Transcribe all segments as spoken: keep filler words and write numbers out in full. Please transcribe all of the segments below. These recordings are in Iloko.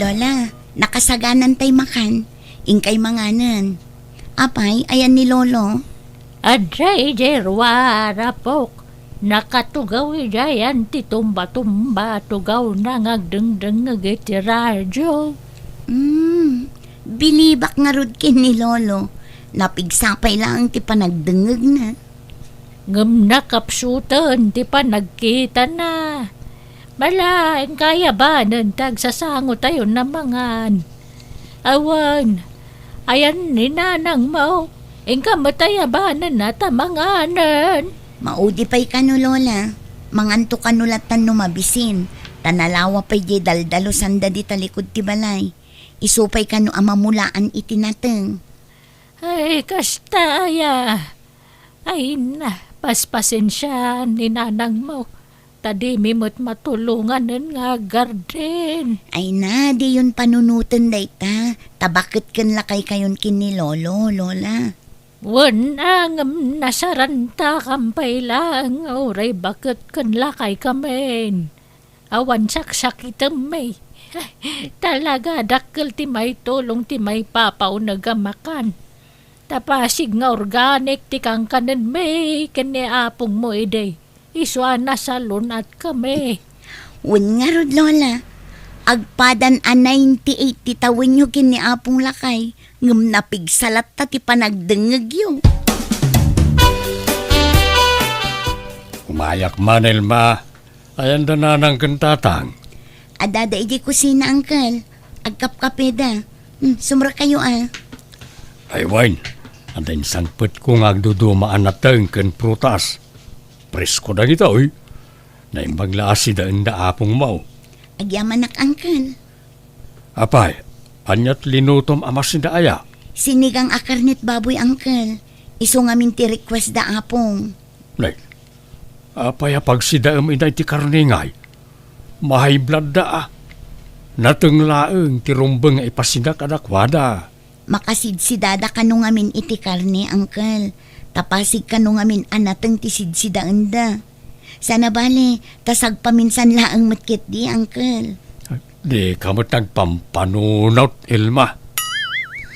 Lola, nakasaganantay makan. Inkay manganen. Apay, ayan ni Lolo? Adda idiay ruar, apok. Nakatugaw idiay ti tumba-tumba, tugawna nga agdengdengngeg iti radio. Hmm, bilibak ngarud ken ni Lolo. Napigsa pay laeng ti panagdengngegna. Ngem nakapsuten ti panagkitana. Mala, inkay abanen ta agsasangotayon a mangan. Awan, ayan ni nanangmo, inka met ay abanenna ta manganen. Maudi pay kano, Lola. Manganto kano latan no mabisin, ta nalawa pay diay daldalusanda di talikod ti balay. Isu pay kano a mamulaan iti nateng. Ay, kasta aya. Ay na, paspasensiaan ni nanangmo, ta dimi met matulonganen nga aggarden. Ay na, diyon panunoten dayta, ta baket ken lakaykayon ken ni Lolo, Lola. Wen, ngem nasarantakam pay laeng nga uray baket ken lakaykamin. Awan saksakitemmi. Talaga, dakkel ti maitulong ti maipapauneg a makan. Ta pasig nga organic ti kankanenmi ken ni apongmo idi. Isu a nasalun-atkami. Wen ngarud, Lola. Agpadan a ninety-eight ti tawenyo ken ni Apong Lakay, ngem napigsa latta ti panagdengngegyo. Umayak man, Elma. Ayan da nanang ken tatang? Addada idiay kusina, Uncle. Agkapkapeda. Hmm, sumrekayo, a. Ay, wen. Adda insangpetko nga agduduma a nateng ken prutas. Presko dagitoy. Naimbag la a sidaenda apongmo. Agyamanak, Uncle. Apay, aniat linutom a masida aya? Sinigang a karnet baboy, Uncle. Isu ngamin ti request da apong. Nay, apay a pagsidaem ida iti karne ngay? Ma-high blood da, a. Nateng laeng ti rumbeng nga ipasida kadakuada. Makasidsidada kano ngamin iti karne, Uncle. Ta pasig kano ngamin a nateng ti sidsidaenda. Sana bale, ta sagpaminsan laeng met ketdi, Uncle. Dika met agpampanunot, Elma.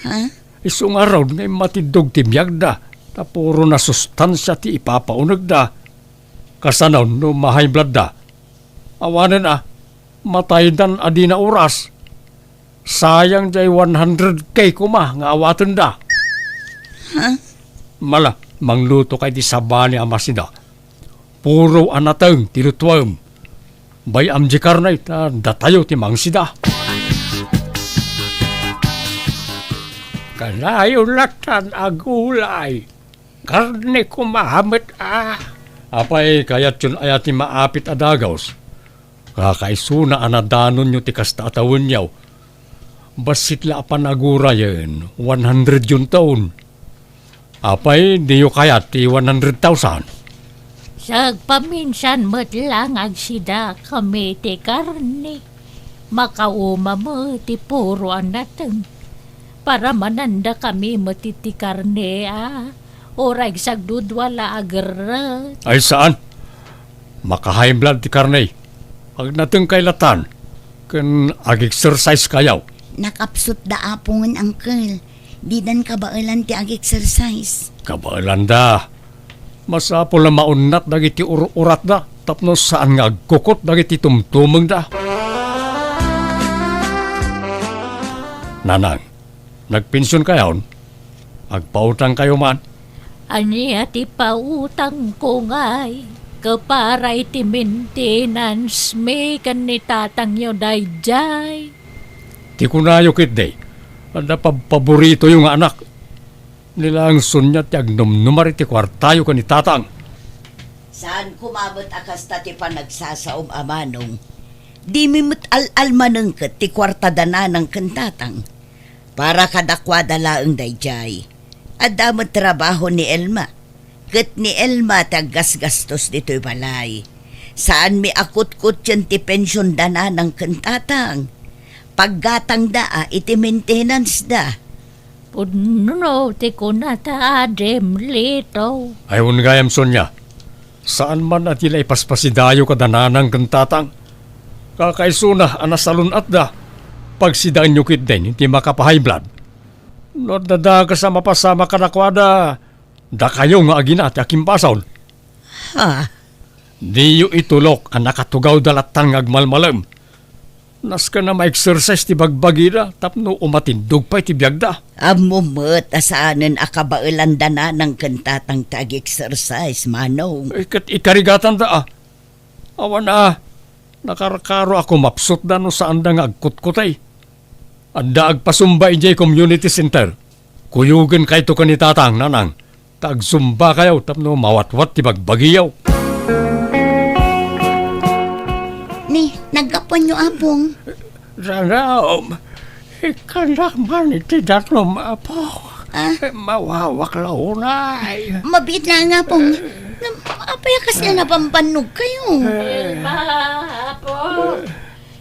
Ha? Isu ngarud nga immatiddog ti biagda, ta puro nasustansia ti ipapaunegda. Kasano no ma-high blood da? Awanen a, mataydan a dina oras. Sayang diay one hundred K koma nga awatenda. Ha? Mala, manglutokay ti sabali a masida. Puro a nateng ti lutuem. Bay-am diay karne ta datayo ti mangsida. Kanayon latan a gulay. Karne koma met, a. Apay, kayatyon aya ti maapit a dagus? Kakaisuna a nadanonyo ti kasta a tawenyo. Bassit la a panagurayen, one hundred yunton. Apay, diyo kayat ti one hundred thousand? Sagpaminsan met la nga agsidakami ti karne. Makauma met ti puro a nateng. Paramanandakami met iti karne, a. Uray sagdudua la a gerret. Ay, saan. Maka-high blood ti karne. Agnatengkay latan, ken ag-exercise kayo. Nakapsut da apongen, Uncle. Didan kabaelan ti ag-exercise. Kabaelan da. Masapul a maunnat dagiti ur-uratda tapno saan nga agkukot dagiti tumtumengda. Nanang, nagpension kayon? Agpautang kayo man? Ania ti pautangko ngay? Ket para iti maintenance mi ken ni tatangyo daydiay. Ti kunayo ketdi, adda pabpaboritoyo nga anak. Ni laeng Sonia ti agnumnumar iti kuartayo ken ni tatang. Saan koma met a kasta ti panagsasaom a manong. Dimi met al-almanengket ti kuarta da nanang ken tatang. Para kadakuada laeng daydiay. Adda met trabaho ni Elma. Ket ni Elma ti aggasgastos ditoy balay. Saanmi a kutkutien ti pension da nanang ken tatang. Paggatangda a iti maintenance da. Pudno ti kunata, Adim Lito. Ay, wen gayam, Sonia. Saan man a ti la ipaspasidayo kada nanang ken tatang. Kakaisuna a nasalun-atda. Pagsidaenyo ketdin ti makapa-high blood. No adda dakes a mapasamak kadakuada, dakayo nga agina ti akimbasol. Ha? Diyo itulok a nakatugawda lattan nga agmalmalem. Nasken a ma-exercise ti bagbagida tapno umatindog pay ti biagda. Ammo met a saanen a kabaelanda nanang ken tatang ti ag-exercise, Manong. Eh, ket ikarigatanda, a. Awan a, nakarkaro a kumapsutda no saanda nga agkutkutay. Adda agpasumba idiay community center. Kuyogen kayto ken ni Tatang, Nanang, ta agsumbakayo tapno mawatwat ti bagbagiyo. Ni, naggapuanyo, Apong? Danum, ikkannak man iti danum, Apo. Ah? Mawawak la unay. Mabiit laeng, Apong. Ngem, apay a kasla napambannog kayo? Elma, Apo.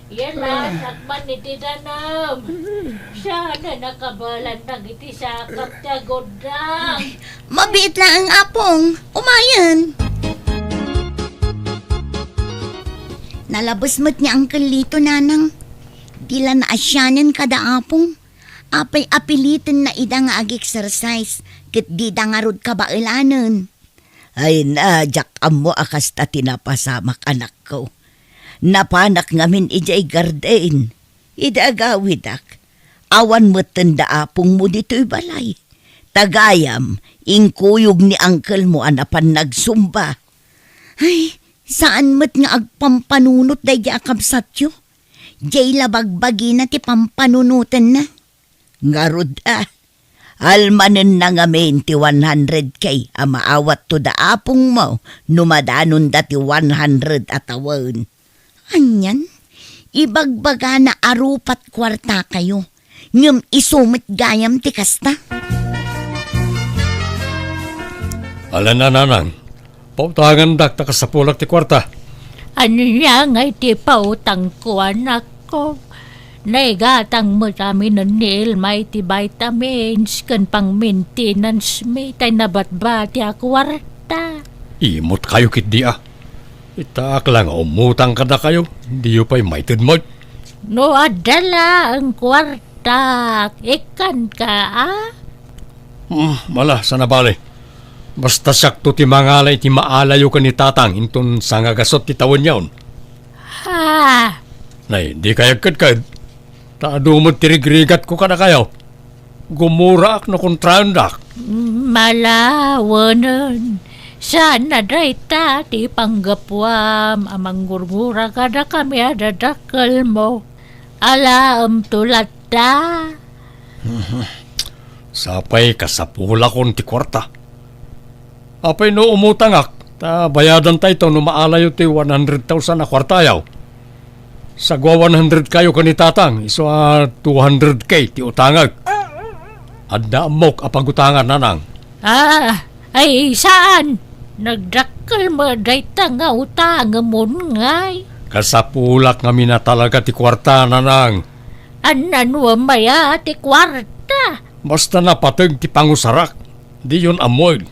Yan, ah, sakman iti danum. Saan a nakabalan dagiti sakap ti agudang? Mabiit laeng, Apong. Umayen. Nalabes met ni Uncle Lito, Nanang. Di la naasianen kada Apong. Apay a pilitenna ida nga ag-exercise ket dida ngarud kabaelanen? Ay na, diak ammo a kasta ti napasamak, anakko. Napanak ngamin idiay garden. Idi agawidak, awan metten da apongmo ditoy balay. Ta gayam, inkuyog ni angkelmo a napan nagsumba. Ay, saan met nga agpampanunot daydi a kabsatyo? Diay la bagbagina ti pampanunotenna. Ngarud a, almanenna ngamin ti one hundred K a maawatto da apongmo no madanonda ti one hundred a tawen. Anian? Ibagbagana a rupat kuartakayo, ngem isu met gayam ti kasta? Ala, Nanang, pautangandak ta kasapulak ti kuarta. Ania ngay ti pautangko, anakko? Naigatang met aminen ni Elma iti vitamins ken pang-maintenance mi, tay nabatbati a kuarta. Imot kayo ketdi a. Itaak la nga umutang kadakayo, diyo pay maited met. No adda laeng kuartak, ikkanka, a? Hmm, ala, saan a bale. Basta siakto ti mangala iti maalayo ken ni Tatang inton sangagasut ti tawenyon. Ha? Nay, dikay agkedked. Ta adu met ti rigrigatko kadakayo. Gumuraak no kontraendak. Malawenen. Saan a dayta ti panggapuam a manggurgura kadakami a dadakkelmo. Alaemto latta. Sapay kasapulakon ti kuarta. Apay no umutangak, ta bayadantayto no maalayo ti one hundred thousand a kuartayo. Sagua one hundred kayo ken ni Tatang, isu a two hundred K ti utangek. Adda ammok a pagutangan, Nanang. Ah, ay saan? Nagdakkel met dayta nga utangemon ngay. Kasapulak ngamin a talaga ti kuarta, Nanang. Annanuem aya ti kuarta? Basta napateg ti pangusarak, diyon ammoen.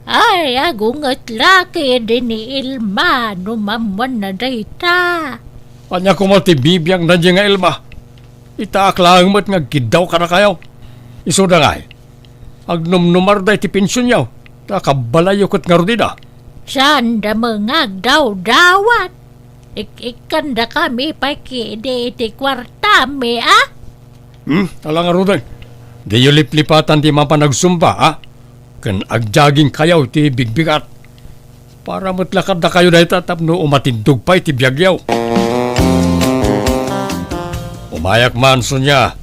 Ay, agunget la ketdi ni Elma no mammuanna dayta. Ania koma ti bibiangna diay nga Elma? Itaak laeng met nga agkiddaw kadakayo. Isuda ngay, agnumnumar daydi pensionyo, ta kabbalayyo ket ngarud ida. Saanda met nga agdawdawat. Ik-ikkandakami pay ketdi iti kuartami, a? Hmm, ala ngaruden. Diyo liplipatan ti mapan agsumba, a? Ken agjogging kayo ti bigbigat. Para met la kadakayo dayta tapno umatindog pay ti biagyo. Umayak man, Sonia.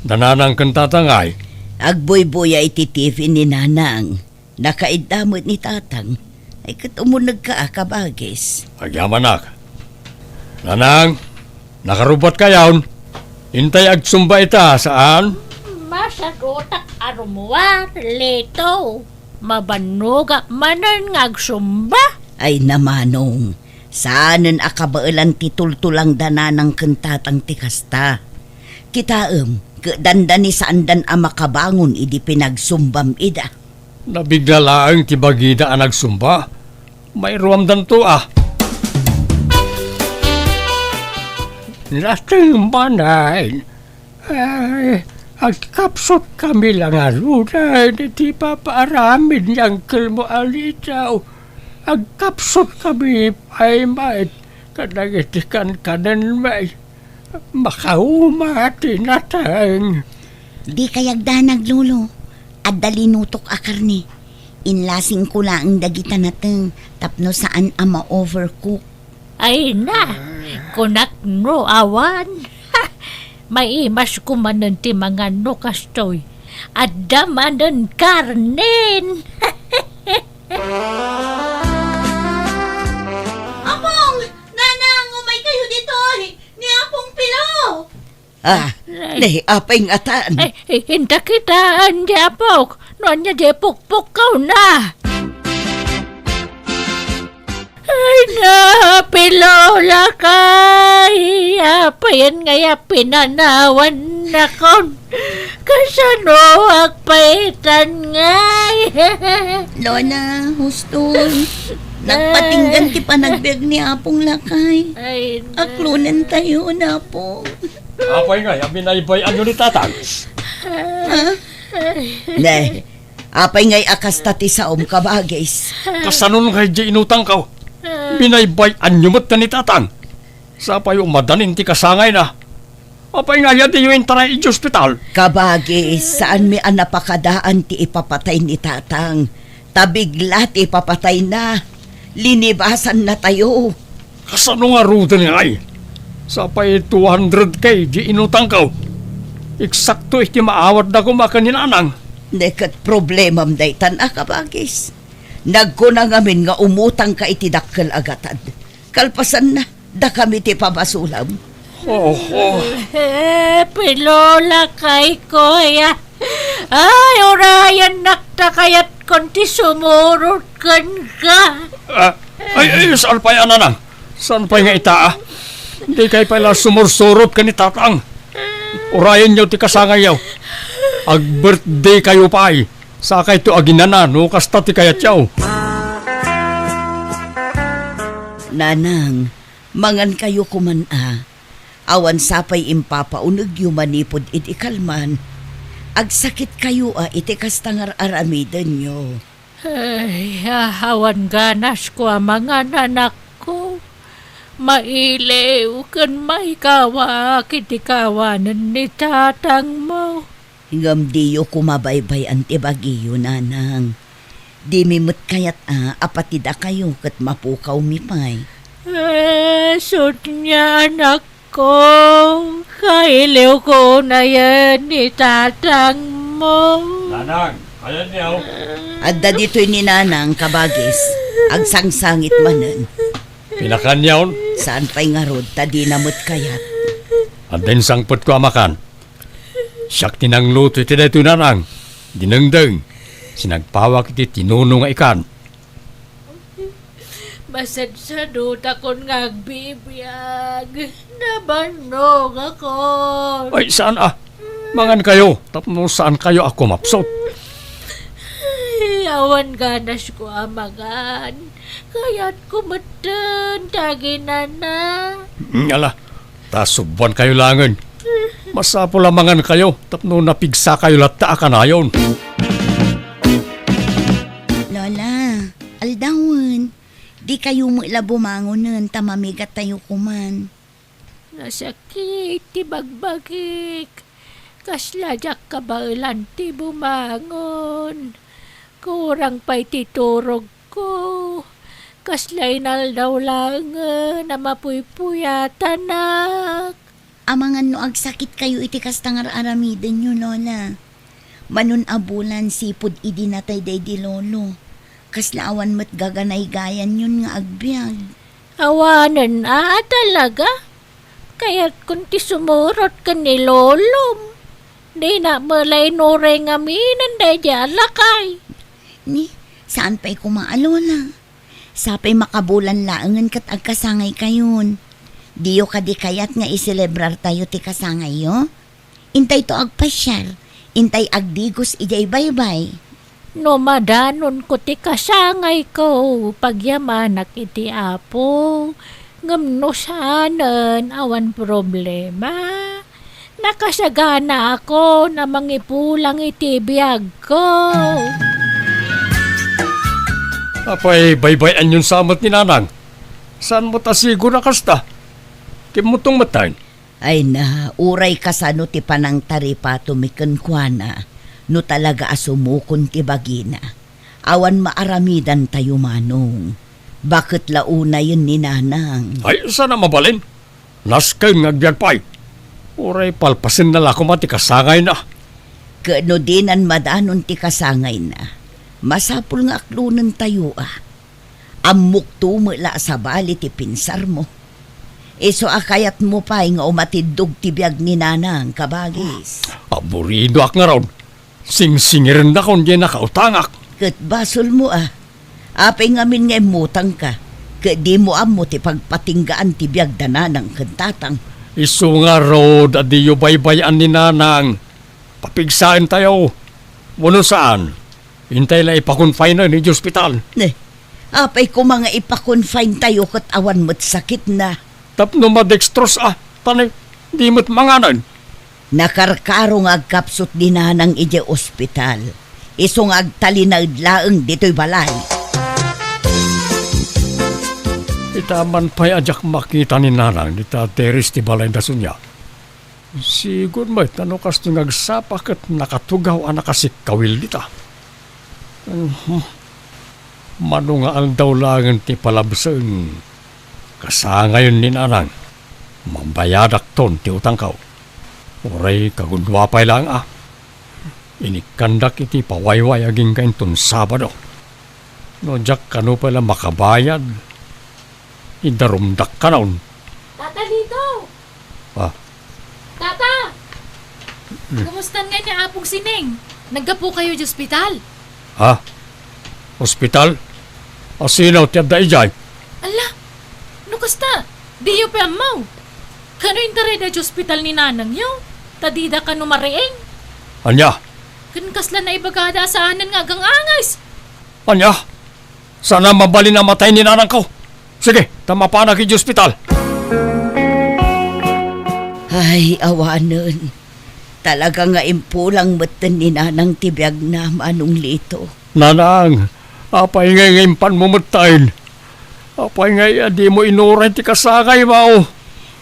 Nanang ken Tatang ay? Agbuybuya iti T V ni Nanang. Nakaidda met ni Tatang. Ay, ket umunegka a kabagis. Agyamanak. Nanang, nakarubbat kayon? Intay agsumba ita, saan? Masagutak a rummuar, Lito. Mabannogak manen nga agsumba. Ay, namanong, saanen a kabaelan ti tultulangda Nanang ken Tatang ti kasta. Kitaem, ket dandani saandan a makabangon idi pinagsumbam ida. Nabigla laeng ti bagida a nagsumba. Mairuamdanto a. Nateng manen, Ay, agkapsut kami la ngaruden iti papaaramid ni Uncle mo a Lidaw. Agkapsut kami pay met kadagiti kankanenmi. Makauma ti nateng. Dikay agdanag, Lolo. Adda linutok a karne. Inlasingko laeng dagita nateng tapno saan a ma-overcook. Ay na, kunak no awan. Maimas ko manen ti mangan no kastoy. Adda manen karnen. Apong! Nanang, umay kayo ditoy! Ni Apong Pilo! Ah, ay. Ni apay ngatan? Ay, inta kitaan, di apok. No anya di pukpukkaw na. Ay, napilolakay. Apayan nga ya pinanawan nakon. Kasano agpaitan ngay? Lola, huston. Nagpatinggan ti panagbiag ni Apong Lakay. Ay, na. Aklonen tayo, Apong. Apay ngay a binaybay-anyo ni Tatang? Ha? Ne, apay ngay a kasta ti saom, kabagis? Kasano ngay di inutangko? Binaybay-anyo met ni Tatang? Sapay umadanin ti kasangayna. Apay ngay a diyo intaray iti ospital? Kabagis, saanmi a napakadaan ti ipapatay ni Tatang. Ta bigla ti ipapatayna. Linibasanna tayo. Kasano ngaruden ngay? Sapay two hundred K di inutangko. Eksakto iti maawatda koma ken ni Nanang. Ne ket problemam daytan a, kabagis. Nagkuna ngamin nga umutangka iti dakkel a gatad. Kalpasanna, dakami ti pabasolam. Oh, oh. Eh, pilolakay, kuya. Ay, urayannak ta kayatkon ti sumurot kenka. Ah, ay, ay, saan pay a, Nanang? Saan pay nga ita, ah? Dikay pay la sumursurot ken ni Tatang. Urayenyo ti kasangayyo. Ag-birthday kayo pay. Sakayto aginana no kasta ti kayatyo. Nanang, mangan kayo koman a. Awan sapay impapaunegyo manipud iti kalman. Agsakit kayo a iti kasta nga ar-aramidenyo. Ay, awan ganas ko a mangan, anakko. Mailiw ken maikawak iti kawanen ni tatangmo. Ngem diyo koma baybay-an ti bagiyo, Nanang. Dimi met kayat a, a pati dakayo ket mapukawmi pay. Eh, sut nga anakko, kailiwko unayen ni tatangmo. Nanang, ayanyo. Adda ditoy ni Nanang, kabagis. Agsangsangit manen. Pinakanyon? Saan pay ngarud, ta dina met kayat. Adda insangpetko a makan. Siak ti nangluto iti daytoy, Nanang. Dinengdeng. Sinagpawak iti tinuno nga ikan. Masadsadutakon nga agbibiag. Nabannogakon. Ay, saan a? Mangan kayo, tapno saan kayo a kumapsut. Ay, awan ganas ko a mangan. Kayat ko metten ti aginana. Mm, ala, ta subuan kayo laengen. Masapul a mangan kayo tapno napigsa kayo latta a kanayon. Lola, aldawen, di kayo met la bumangonen ta mamigat tayo koman. Nasakit ti bagbagik. Kasla diak kabaelan ti bumangon. Kurang pay ti turogko. Kasla inaldaw laengen a mapuypuyatanak. Amangan no agsakit kayo iti kasta nga ar-aramidenyo, Lola. Manon a bulan sipud idi natay daydi lolo. Kasla awan met gaganaygayanyon nga agbiag. Awanen a, talaga? Kayatkon ti sumurot ken ni lolom. Dina met la inuray ngamin daydi a lakay. Ni, saan pay koma a lola? Sapay makabulan laengen ket agkasangaykayon. Diyo kadi kayat nga iselebrartayo ti kasangayyo? Intayto agpasiar, intay agdigos idiay baybay. No madanonko ti kasangayko, pagyamanak iti Apo. Ngem no saanen, awan problema. Nakasiagana ako a mangipulang iti biagko. Apay, baybay-anyon sa met ni Nanang? Saan met a siguro a kasta? Kimmutong met tayon. Ay na, uray kasano ti panangtaripatomi kenkuana, no talaga a sumukon ti bagina. Awan maaramidantayo, Manong. Baket la unayen ni Nanang. Ay, saan a mabalin? Nasken nga agbiag pay. Uray palpasenna la koma ti kasangayna. Ket no dinan madanon ti kasangayna, masapul nga aklonentayo a. Ammokto met la a sabali ti pinsarmo. Isu a kayatmo pay nga umatiddog ti biag ni Nanang, kabagis. Aburidoak ngarud. Singsingirendakon diay nakautangak. Ket basolmo a. Apay ngamin nga immutangka, ket dimo ammo ti pagpatinggaan ti biag da Nanang ken Tatang? Isu ngarud a diyo baybay-an ni Nanang. Papigsaentayo. Wenno saan? Intay la ipa-confine-en iti ospital. Ne, apay koma nga ipa-confine-tayo ket awan met sakitna? Tapno madextrose a, ta ne, di met manganen. Nakarkaro nga agkapsut ni Nanang idiay ospital. Isu nga agtalinaed laeng ditoy balay. Ita man pay a diak makita ni Nanang dita teres ti balayda, Sonia. Sigud met a no kastoy nga agsapa ket nakatugaw a nakasikkawil dita. Mhm. Mano nga aldaw laengen ti palabsen, kasangayen ni Nanang, mabayadakton ti utangko. Uray kagudua pay laeng a. Inikkandak iti pawayway agingga inton Sabado. No diak kano pay la makabayad, idarumdak kanon. Tata Lito! Ah. Tata! Hmm. Kumusta ngay ni Apong Sining? Naggapukayo iti ospital? Ha? Ospital? Asino ti adda idiay? Ala, no kasta, diyo pay ammo. Kano intarayda iti ospital ni nanangyo? Ta dida kano mariing? Ania? Ken kasla naibagada a saanen nga agang-anges. Ania? Saan a mabalin a matay ni nanangko. Sige, ta mapanak iti ospital. Ay, awanen. Talaga nga impulang metten ni Nanang ti biagna, Manong Lito. Nanang, apay ngay nga impanmo metten? Apay ngay a dimo inuray ti kasangaymo?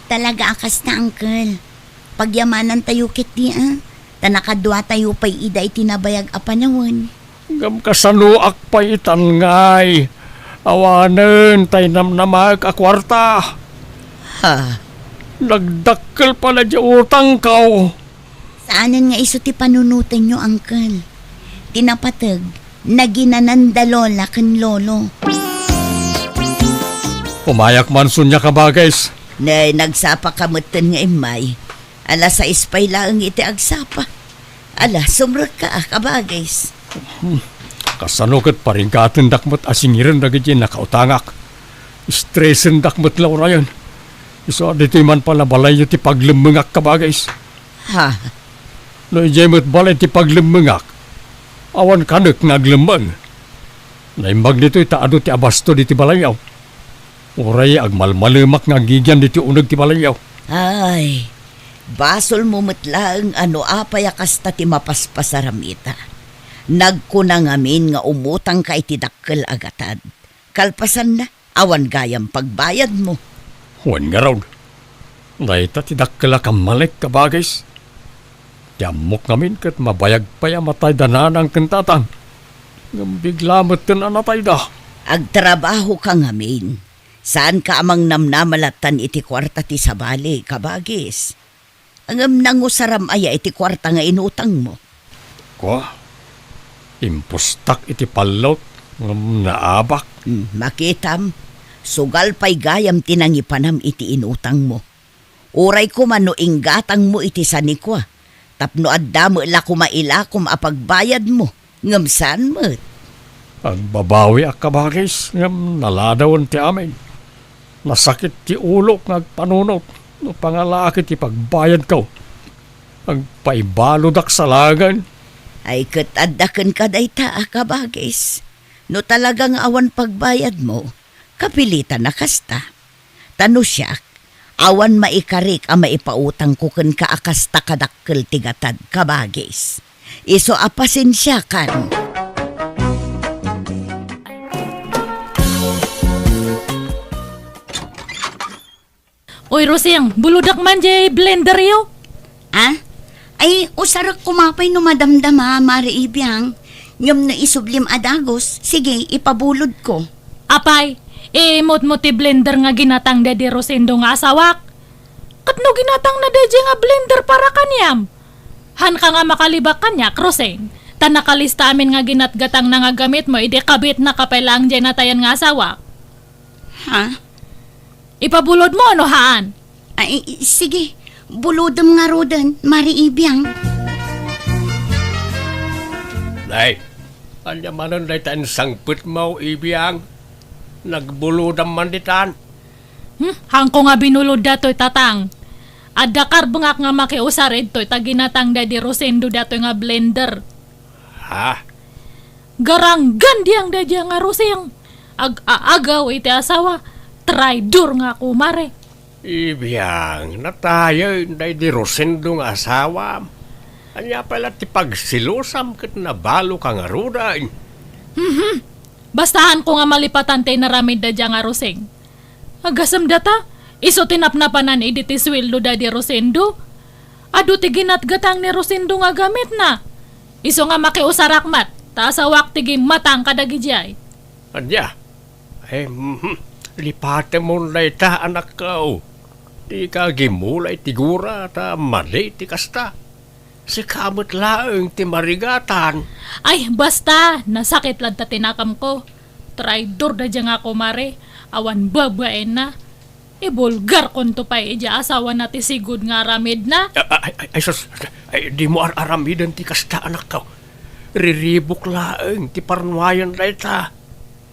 Talaga a kasta, Uncle. Pagyamanantayo ketdi a, ta nakaduatayo pay ida iti nabayag a panawen. Ngem kasanoak pay itan ngay? Awanen tay namnamaek a kuarta. Ha? Nagdakkel pay la diay utangko. Saanen nga isu ti panunotenyo, Uncle. Ti napateg, naginananda Lola ken Lolo. Umayak man, Sonia, kabagis. Ne, nagsapaka metten nga immay. Alas sais pay laeng iti agsapa. Ala, sumrekka a, kabagis. Hmm. Kasano ket parigatendak met a singiren dagiti nakautangak? Estresendak met la urayen. Isu a ditoy man pay la balayyo ti paglemmengak, kabagis. Ha? No idiay met balay ti paglemmengak, awan kanek nga aglemmeng. Naimbag ditoy ta adu ti abasto ditoy balayyo. Uray agmalmalemak nga agigian ditoy uneg ti balayyo. Ay, basolmo met laeng a no apay a kasta ti mapaspasaram ita. Nagkuna ngamin nga umutangka iti dakkel a gatad. Kalpasanna, awan gayam pagbayadmo. Wen ngarud, dayta ti dakkel a kammalek, kabagis. Ti ammok ngamin ket mabayag pay a matayda nanang ken tatang. Ngem bigla metten a natayda. Agtrabahoka ngamin. Saanka a mangnamnama lattan iti kuarta ti sabali, kabagis. Ngem nangusaram aya iti kuarta nga inutangmo? Kua, impustak iti pallot ngem naabak. Hmm, makitam, sugal pay gayam ti nangipanam iti inutangmo. Uray koma no inggatangmo iti sanikua, tapno adda met la koma ilakom a pagbayadmo, ngem saan met. Agbabawiak, kabagis, ngem naladawen ti amin. Nasakit ti ulok nga agpanunot no pangalaak iti pagbayadko. Agpaibaludak salagen. Ay, ket adda kenka dayta a kabagis. No talaga nga awan pagbayadmo, kapilitan a kasta. Ta no siak, Awan maikarik a maipautangko kenka a kasta kadakkel ti gatad, kabagis. Isu a pasensiakan. Oy, Rosing, bulodak man diay blenderyo. Ah? Ay, usarek koma pay no madamdama, Mare Ibiang. Ngem no isublim a dagus, sige, ipabulodko. Apay, imutmo ti blender nga ginatang daydi Rosendo nga asawak. Ket no ginatangna daydiay nga blender para kaniam? Haanka nga makalibak kaniak, Rosing. Ta nakalista amin nga ginatgatangna nga gamitmo idi kabitnaka pay laeng diay natayan nga asawak. Ha? Ipabulodmo no haan? Ay, sige. Bulodem ngaruden, Mare Ibiang. Nay, ania manen dayta insangpetmo, Ibiang? Nagbulodam man ditan. Hmm, haanko nga binulod datoy, Tatang. Adda karbengak nga makiusar idtoy ta ginatang daydi Rosendo datoy nga blender. Ha? Garanggan diang daydiay nga Rosing. Ag-aagaw iti asawa, traidor nga kumare. Ibiang, natayen daydi Rosendo nga asawam. Ania pay la ti pagselosam ket nabaloka ngaruden? Mhm. Basta haanko nga malipatan ti inaramid daydiay nga Rosing. Agasem data, isu ti napnapanan idi ti sueldo daydi Rosendo. Adu ti ginatgatang ni Rosendo nga gamitna. Isu nga makiusarak met, ta asawak ti gimmatang kadagidiay. Ania? Ay, mhm. Lipatemon dayta, anakko. Dika agimula iti gura ta madi ti kasta. Sika met laeng ti marigatan. Ay, basta, nasakit latta ti nakamko. Traidor daydiay nga kumare, awan babaenna. Ibulgarkonto pay idiay asawana ti sigud nga aramidna. A-, a-, ay, ay, ay, sus, ay, dimo ar-aramiden ti kasta, anakko. Riribuk laeng ti parnuayan dayta.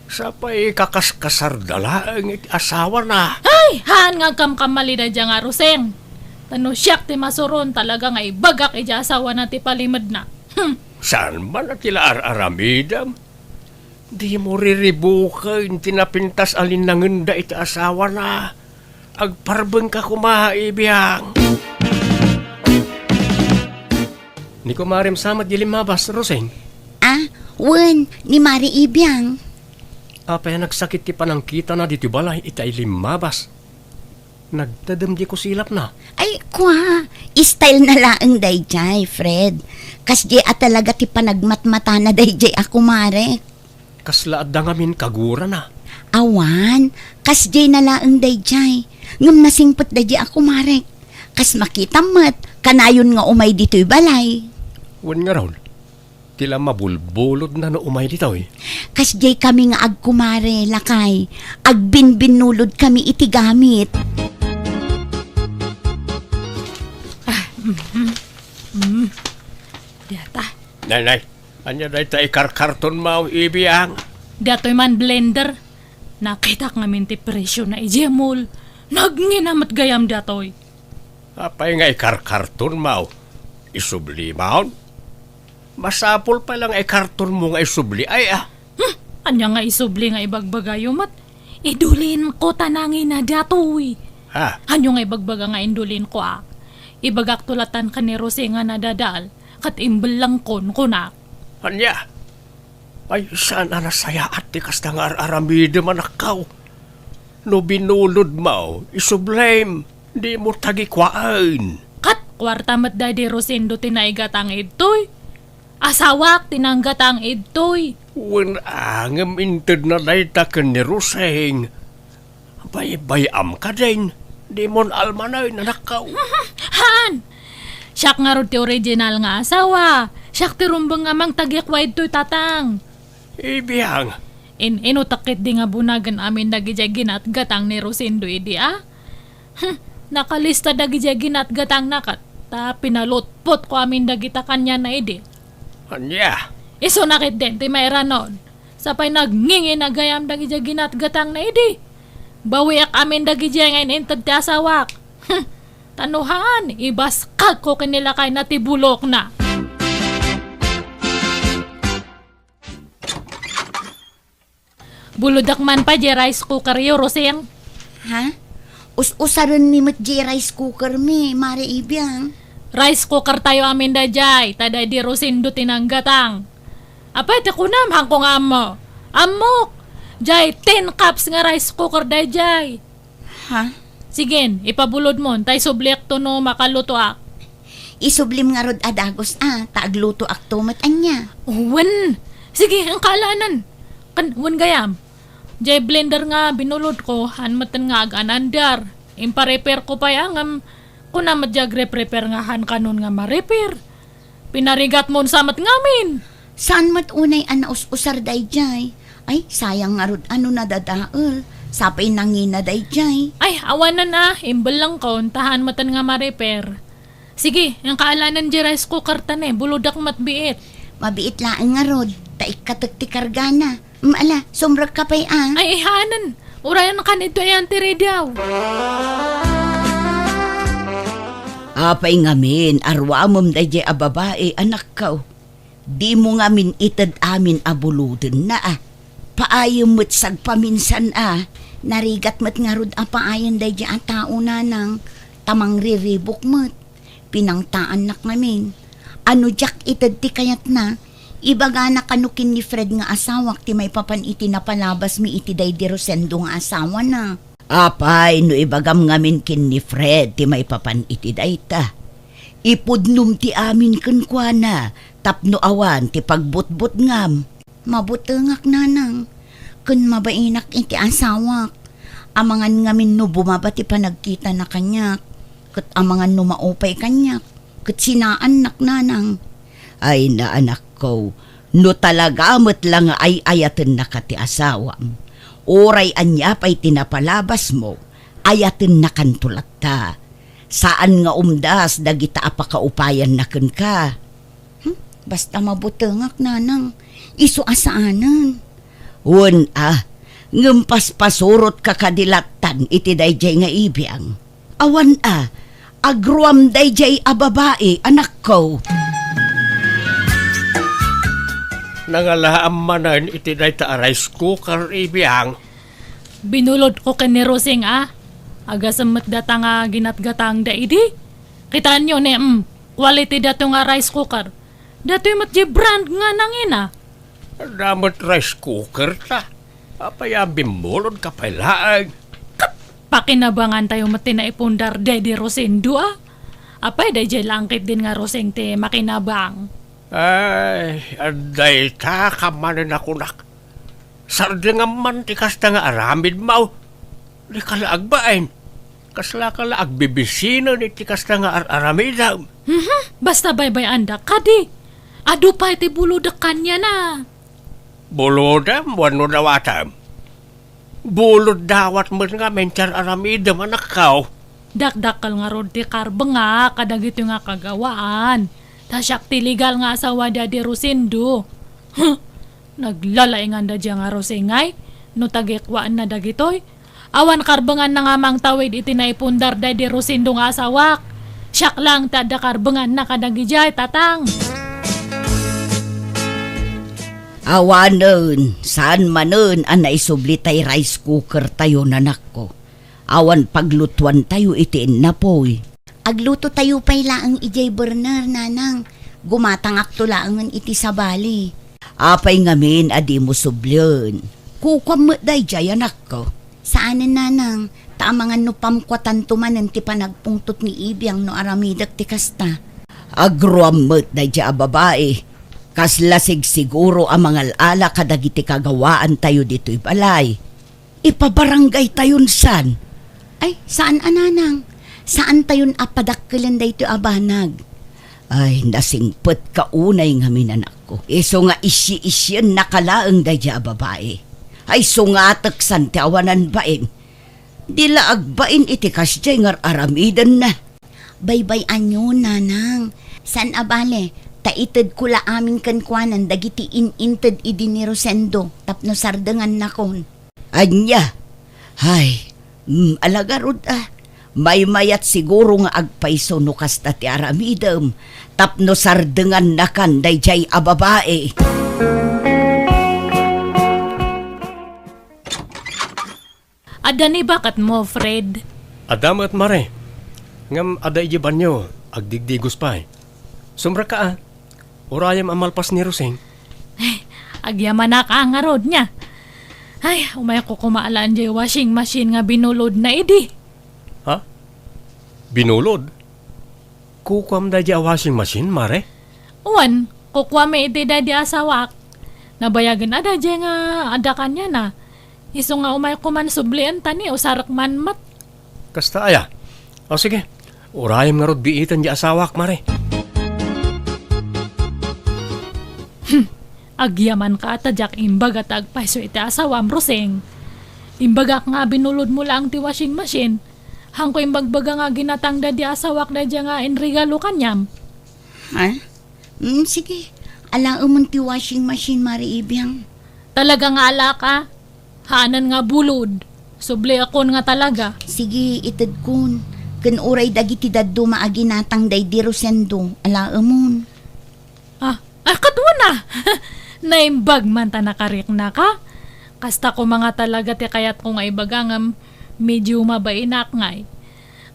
Sapay kakaskasarda laeng iti asawana. Ay, haan nga agkamkamali daydiay nga Rosing. Ta no siak ti masuron, talaga nga ibagak idiay asawana ti palimedna. Hmm. Saan man a ti la ar-aramidem? Dimo riribuken ti napintas a linnangenda iti asawana. Agparbengka koma, Ibiang. Ni kumarem sa met di limmabas, Rosing? Ah, wen, ni Mare Ibiang. Apay a nagsakit ti panangkitana ditoy balay iti limmabas? Nagtedem di kusilapna. Ay, kua, style na laeng daydiay, Fred. Kasdiay a talaga ti panagmatmatana daydiay a kumare. Kasla adda ngamin kagurana? Awan, kasdiay na laeng daydiay. Ngem nasingpet daydiay a kumarek. Kas makitam met, kanayon nga umay ditoy balay. Wen ngarud, ti la mabulbulodna no umay ditoy. Kasdiay kami nga agkumare, lakay. Agbinbinnulod kami iti gamit. Ah, mm, mm, mm. Data. Nay, nay, ania dayta ikarkartonmo, Ibiang? Datoy man blender. Nakitak ngamin ti presiona idiay mall. Nagngina met gayam datoy. Apay nga ikarkartonmo? Isublimon? Masapul pay la nga ikartonmo nga isubli, ay, ah. Hmm, ania nga isubli nga ibagbagayo met? Idulinko ta nangina datoy. Ha? Ania nga ibagbaga nga indulinko, a? Ibagakto latan ken ni Rosing a nadadael, ket imbellengkon, kunak. Ania? Ay, saan a nasayaat ti kasta nga ar-aramidem, anakko. No binulodmo, isublim, dimo tagikuaen. Ket kuarta met daydi Rosendo ti naigatang idtoy. Asawak ti nanggatang idtoy. Wen a, ngem intedna dayta ken ni Rosing. Baybay-am kadin, dimon almanen, anakko. Haan! Siak ngarud ti original nga asawa. Siak ti rumbeng nga mangtagikua idtoy, Tatang. Ibiang. In-inutak ketdi nga bunagen amin dagidiay ginatgatang ni Rosendo idi, a? Hmm, nakalista dagidiay ginatgatangna ket ta pinalutpotko amin dagita kaniana idi. Ania? Isuna ketdin ti mairanod. Sapay nagngingina gayam dagidiay ginatgatangna idi. Bawiak amin dagidiay nga in-inted ti asawak. Hmm, ta no haan, ibaskagko ken ni lakayna ti bulokna. Bulodak man pay diay rice cookeryo, Rosing. Ha? Us-usarenmi met jay rice cooker mi, Mare Ibiang. Rice cooker tayo amin dayjay, ta daydi Rosendo ti nanggatang. Apay ti kunam, haanko nga ammo. Ammok! Jay, ten cups nga rice cooker dayjay. Ha? Sige, ipabulodmon, ta isubliakto no makalutoak. Isublim ngarud a dagus a, ta aglutoakto met ania. Wen! Sige, ang kaalanan. Kan, wen gayam. Jay blender nga binulodko, haan metten nga aganandar. Impa-repair ko pay a, ngem kuna met jay agrepair nga haan kanon nga ma-repair. Pinarigatmon sa met ngamin. Saan met unay a naus-usar dayjay? Ay, sayang ngarud a no nadadael. Sapay nangina dayjay. Ay, awanen a, imbellengkon, ta haan metten nga ma-repair. Sige, ang kaalanan jay rice cooker ta ne, bulodak met biit. Mabiit laeng ngarud, ta ikkatek ti kargana. Mm, ala, sumrekka pay a. Ay, ay, haanen. Urayan kan ito ayan ti radio. Apay ngamin, aruamem dayjay a babai, anakko. Dimo ngamin ited amin a bulodenna a. Paayem met sagpaminsan a. Narigat met ngarud a paayen dayjay a tao, nanang, ta mangriribuk met. Pinangtaannak ngamin. Ano diak ited ti kayatna? Ibagana kano ken ni Fred nga asawak ti maipapan iti napalabasmi iti daydi Rosendo nga asawana. Apay no ibagam ngamin ken ni Fred ti maipapan iti dayta? Ipudnom ti amin kenkuana tapno awan ti pagbutbutngam. Mabutengak, nanang, ken mabainak iti asawak. Amangan ngamin no bumaba ti panagkitana kaniak, ket amangan no maupay kaniak, ket sinaannak, nanang. Ay, naanakko, no talaga met la nga ay-ayatennaka ti asawam, uray ania pay ti napalabasmo, ayatennakanto latta. Saan nga umdas dagita a pakaupayanna kenka. Hmm? Basta mabutengak, nanang. Isu a saanen. Wen a, ngem paspasurotka kadi lattan iti dayjay nga ibiang. Awan a, agruam dayjay a babai, anakko. Nangalaam manen iti dayta a rice cooker, ibiang. Binulodko ken ni Rosing a. Agasem met data nga ginatgatangda idi. Kitaenyo ne, mm, quality dato nga rice cooker. Datoy met di brand nga nangina. Adda met rice cooker ta. Apay a bimmulodka pay laeng? Ket pakinabangan tayo met ti naipundar daydi Rosendo a. Apay dayjay langkit din nga Rosing ti makinabang. Ay, adda ita ka manen a kunak. Sardengam man ti kasta nga aramidmo. Dika la agbain. Kaslaka la agbibisinen iti kasta nga ar-aramidem. Mhm, basta baybay-andak kadi. Adu pay ti bulodek kaniana. Bulodem wenno dawatem? Bulod dawat met ngamin ti ar-aramidem, anakko. Dakdakkel ngarud ti karbengak kadagitoy nga kagawaan. Ta siak ti legal nga asawa daydi Rosendo. Huh! Naglalainganda dia nga Rosing ay, no tagikuaenna dagitoy. Awan karbenganna nga mangtawid iti naipundar daydi Rosendo nga asawak. Siak lang ti adda karbenganna kadagidiay, tatang. Awanen, saan manen a naisubli tay rice cooker tayo, nanakko. Awan paglutuan tayo iti innapoy. Agluto tayo pay laeng idiay burner, nanang. Gumatangakto laengen iti sabali. Apay ngamin a dimo sublien? Kukuam met daydiay, anakko. Saanen, nanang, ta amangan no pamkuatanto manen ti panagpungtot ni Ibiang no aramidek ti kasta. Agruam met daydiay a babai. Kasla sigsiguro a mangal-ala kadagiti kagawaan tayo ditoy balay. Ipabarangay tayon san? Ay, saan a, nanang. Saan tayon a padakkelen daytoy a banag. Ay, nasingpetka unay ngamin, anakko. Isu nga isyi-isyiennaka laeng daydiay a babai. Ay, sungatek san ti awanan bain. Di la agbain iti kasdiay nga ar-aramidenna. Baybay-anyon, nanang. Saan a bale, ta itedko la amin kenkuanan dagiti in-inted idi ni Rosendo tapno sardengannakon. Ania? Hay, mm, ala ngarud a. Maymayat siguro nga agpayso no kasta ti aramidem tapno sardengannakan daydiay a babai. Adda ni baketmo, Fred? Adda met, Mare. Ngem adda idiay banio, agdigdigos pay. Sumrekka a. Urayem a malpas ni Rosing. Agyamanak a ngarud nia. Ay, umayko koma alaen diay washing machine nga binulodna idi. Ha? Binulod? Kukuam daydiay a washing machine, Mare? Wen, kukuami iti daydiay a asawak. Nabayagen a daydiay nga adda kaniana. Isu nga umayko man sublien ta ni usarek man met. Kasta aya? O sige, urayem ngarud biiten diay asawak, Mare. Hmm, agyamanka a ta diak imbaga ta agpayso iti asawam, Rosing. Imbagak nga binulodmo laeng ti washing machine. Haanko imbagbaga nga ginatang daydiay asawak daydiay nga inregalo kaniam. Ha? Mm, sige. Alaemon ti washing machine, Mare Ibiang. Talaga nga alak a? Haanen nga bulod. Subliakon nga talaga. Sige, itedkon. Ken uray dagiti dadduma a ginatang daydi Rosendo, alaemon. Ah, ah, ket wen a! Naimbag man ta nakariknaka. Kasta koma nga talaga ti kayatko nga ibaga ngem medio mabainak ngay.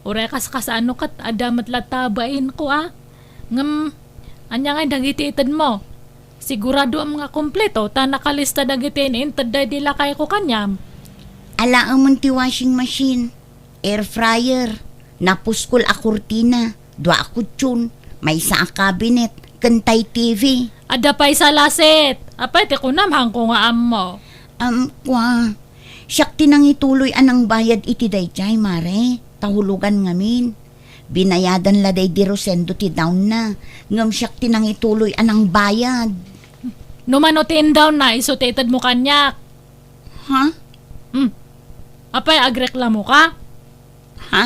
Uray kas-kasano ket adda met latta a bainko a. Ngem, ania ngay dagiti itedmo? Siguradoem nga kompleto ta nakalista dagiti in-inted daydi lakayko kaniam. Alaemon ti washing machine, air fryer, napuskol a kurtina, dua a kutson, maysa a cabinet, ken tay T V. Adda pay salaset. Apay ti kunam, haanko nga ammo. Am, kua. Siak ti nangituloy a nangbayad iti daydiay, Mare. Ta hulogan ngamin. Binayadan la daydi Rosendo ti down na, ngem siak ti nangituloy a nangbayad. No mano ti indown na, isu ti itedmo kaniak. Ha? Hmm. Apay, agreklamoka? Ha?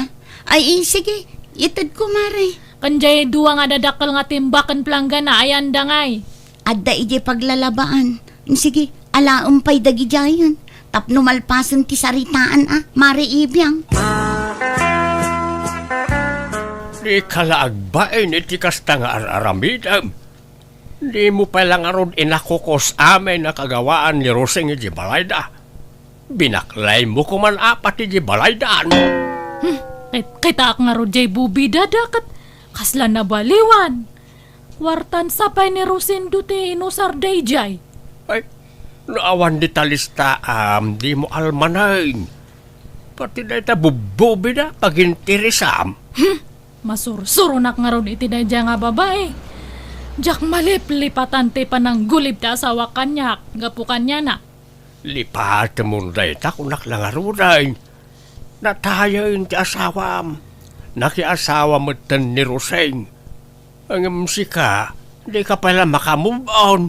Ay, eh, sige, itedko, Mare. Ken diay dua nga dadakkel nga timbak ken planggana, aya anda ngay? Adda idiay paglalabaan. Sige, alaem pay dagidiayen. Tapno malpasen ti saritaan a, Mare Ibiang. Dika la agbain iti kasta nga ar-aramidem. Dimo pay la ngarud inakukos amin a kagawaan ni Rosing iti balayda. Binaklaymo koman apat iti balaydan. Hmm, kit-, kitaak ngarud diay bubidada ket kasla nabaliwan. Kuartan sa pay ni Rosendo ti inusar daydiay. Ay, no awan dita listaam, dimo almanen. Pati dayta bubbubida, paginteresam. Hmm, masursuronak ngarud iti daydiay nga babai. Diak maliplipatan ti pananggulib ti asawak kaniak, gapu kaniana. Lipatemon dayta, kunak la ngaruden. Natayen ti asawam. Nakiasawa metten ni Rosing. Ngem sika, dika pay la maka-move on.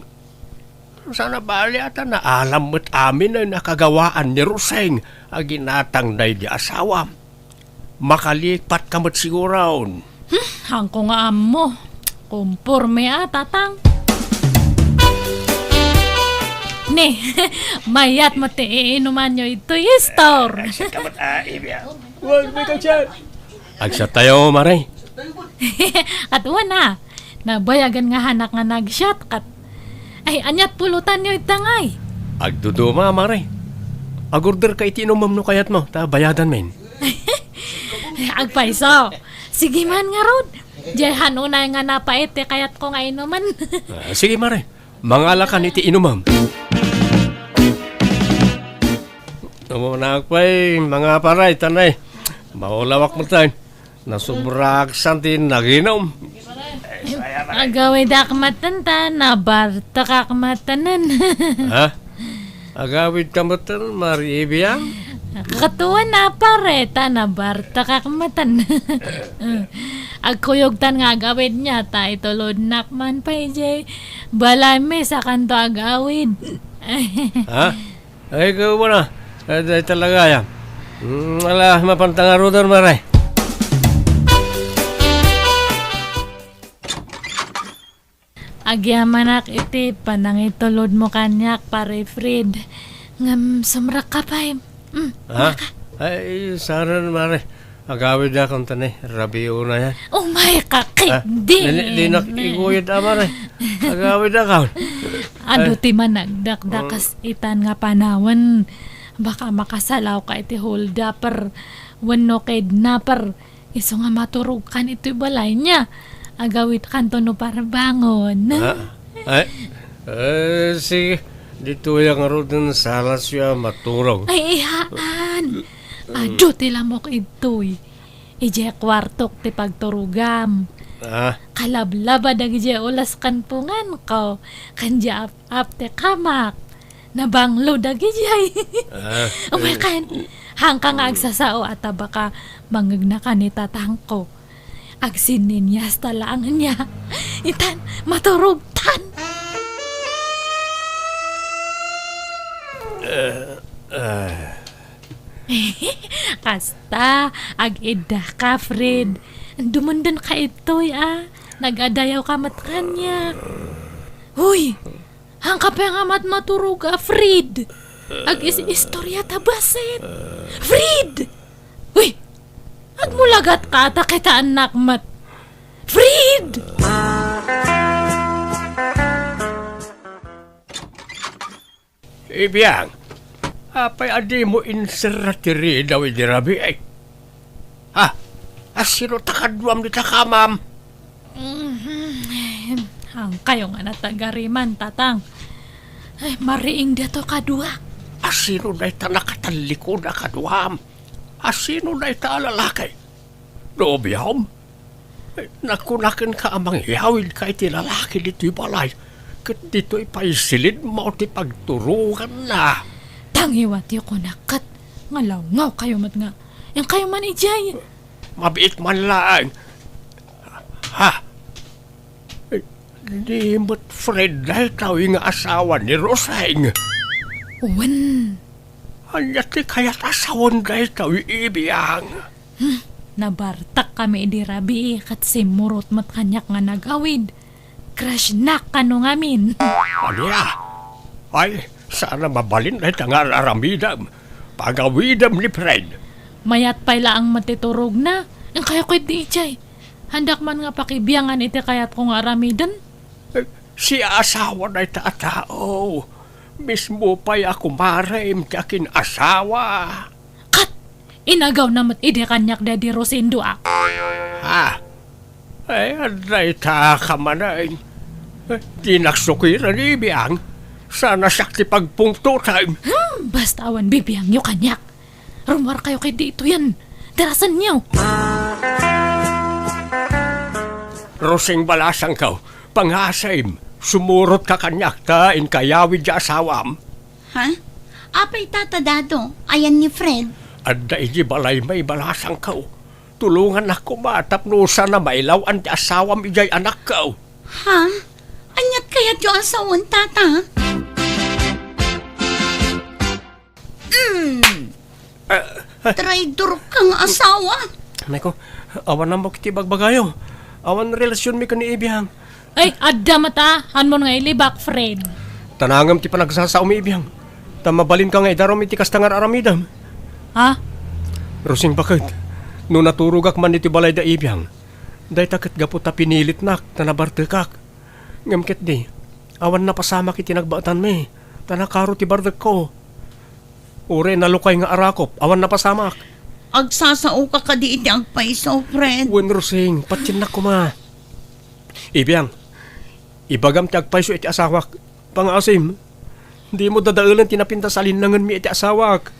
Saan a bali a ta naalam met aminen a kagawaan ni Rosing a ginatang daydi asawam. Makalipatka met siguron. Hmm, haanko nga ammo. Komporme a, tatang. Ni, mayat met ti iinumanyo itoy store. Ay, siya ka met, ah, Ibiang. Wag, may ka-chat. Agsiattayo, Mare. Ket wen a, nabayagen nga hanak nga nagsiat, ket, ay, aniat pulutanyo ita ngay? Agduduma, Mare. Agorderka iti inumem no kayatmo, ta bayadanmin. Agpayso. Sige man ngarud. Diay han unay nga napait ti kayatko nga inumen. Ah, sige, Mare. Mangalakan iti inumem. Umunak pay, mga paray, tanay. Maulawak met tay. Nasobraak san ti naginum. Agawidak maten ta, nabartekak matenen. Ha? Agawidka maten, Mare Ibiang? Katuan a pare, ta nabartekak maten. Agkuyogtan nga agawidna, ta itulodnak man pay jay balaymi, sakanto agawid. Ha? Ay, ikaw ba na? Ay, ay, talaga, ya. Mm, ala, mapanta ngaruden, Mare. Agyamanak iti panangitulodmo kaniak, Pare Fred. Ngem sumrekka pay. Mm, Ha? Ay, saan, Mare. Agawidakon ta ni, rabii unay. Umay ka, ah, di, di, dinak iguyod, a, Mare. Agawidakon. Adu ti managdakdakas itan nga panawen. Baka makasalawka iti holdaper. wenno kidnapper, isu nga maturogkan itoy balay nia. Agawidkanto no parbangon. Ah, ay, eh, sige. Ditoy a ngaruden, salasyo a maturog. Ay, ihaan. Adu ti lamok idtoy. Idiay kuartok ti pagturogam. Ah. Kalablaba dagidiay ulas ken punganko, ken diay ap-ap ti kamak. Nabanglo dagidiay. Ah. Umaykan, hangka nga agsasao a tabaka mangngegnakan ni tatangko. Agsinninyasta laeng nia. Itan, maturogtan. Eh, eh. Kasta, ag-iddaka, Fred. Dumundenka itoy, a. Nag-adayawka met kaniak. Hoy! Hangka pay nga matmaturog a, Fred! Agis-istorya ta bassit! Fred! Uy! Agmulagatka ta kitaennak met! Fred! Ibiang, apay a dimo inserra ti ridaw idi rabii? Ha? Asino ta kaduam dita kamam? Mhm. Hangkayo nga natagariman, tatang. Ay, mariing daytoy kaduak. Asino dayta nakatallikod a kaduam? Asino dayta a lalaki? Nobiom? Ay, nakunakenka a mangyawidka iti lalaki ditoy balay, ket ditoy pay silidmo ti pagturoganna. Tangiwatyo kunak ket nga lawngawkayo met nga, inkayo man idiay. Mabiit man laeng. Ha? Eh, di met Fred daytoy nga asawa ni Roseng? Wen. Ania ti kayat a sawen daytoy, Ibiang? Hmm, nabartakkami idi rabii ket simmurot met kaniak nga nagawid. Crushnak kano ngamin. Ania? Ay, saan a mabalin dayta nga ar-aramidem. Pagawidem ni Fred. Mayat pay laeng met ti turogna. Inkayo ketdi idiay. Handak man nga pakibiangan iti kayatko nga aramiden. Eh, siasawa dayta a tao. Mismo pay a kumarem ti akin-asawa. Kat, inagawna met idi kaniak daydi Rosendo a. Ha? Ay, adda ita ka manen. Eh, dinak sukiren, Ibiang. Sana siak ti pagpungtotem. Hmm, basta awan bibiangyo kaniak. Rummuarkayo ketdi itoyen. Darasenyo. Rosing balasangko, pangasim, sumurotka kaniak ta inkayawid ti asawam. Ha? Apay, Tata Dado, ayan ni Fred? Adda idi balaymi, balasangko. Tulongannak koma tapno saan a mailaw-an ti asawam idiay anakko. Ha? Aniat kayatyo a sawen, Tata? Mm. Ah, ah. Traidor ka nga asawa. Nay ko, awan ammok iti bagbagayo. Awan relasionmi ken ni Ibiang. Ay, adda met a, hanmon nga ilibak, Fred. Tanangem ti panagsasaomi, Ibiang. Ta mabalinka nga idarum iti kasta nga ar-aramidem. Ha? Rosing baket, no naturogak man iti balay da Ibiang, dayta ket gapu ta pinilitnak, ta nabartekak. Ngem ketdi, awan napasamak iti nagbaetanmi, ta nakaro ti bartekko. Uray nalukay nga arakop, awan napasamak. Agsasaoka kadi iti agpayso, Fred? Wen, Rosing, patiennak koma. Ibiang, ibagam ti agpayso iti asawak. Pangaasim, dimo dadaelen ti napintas a linnangenmi iti asawak.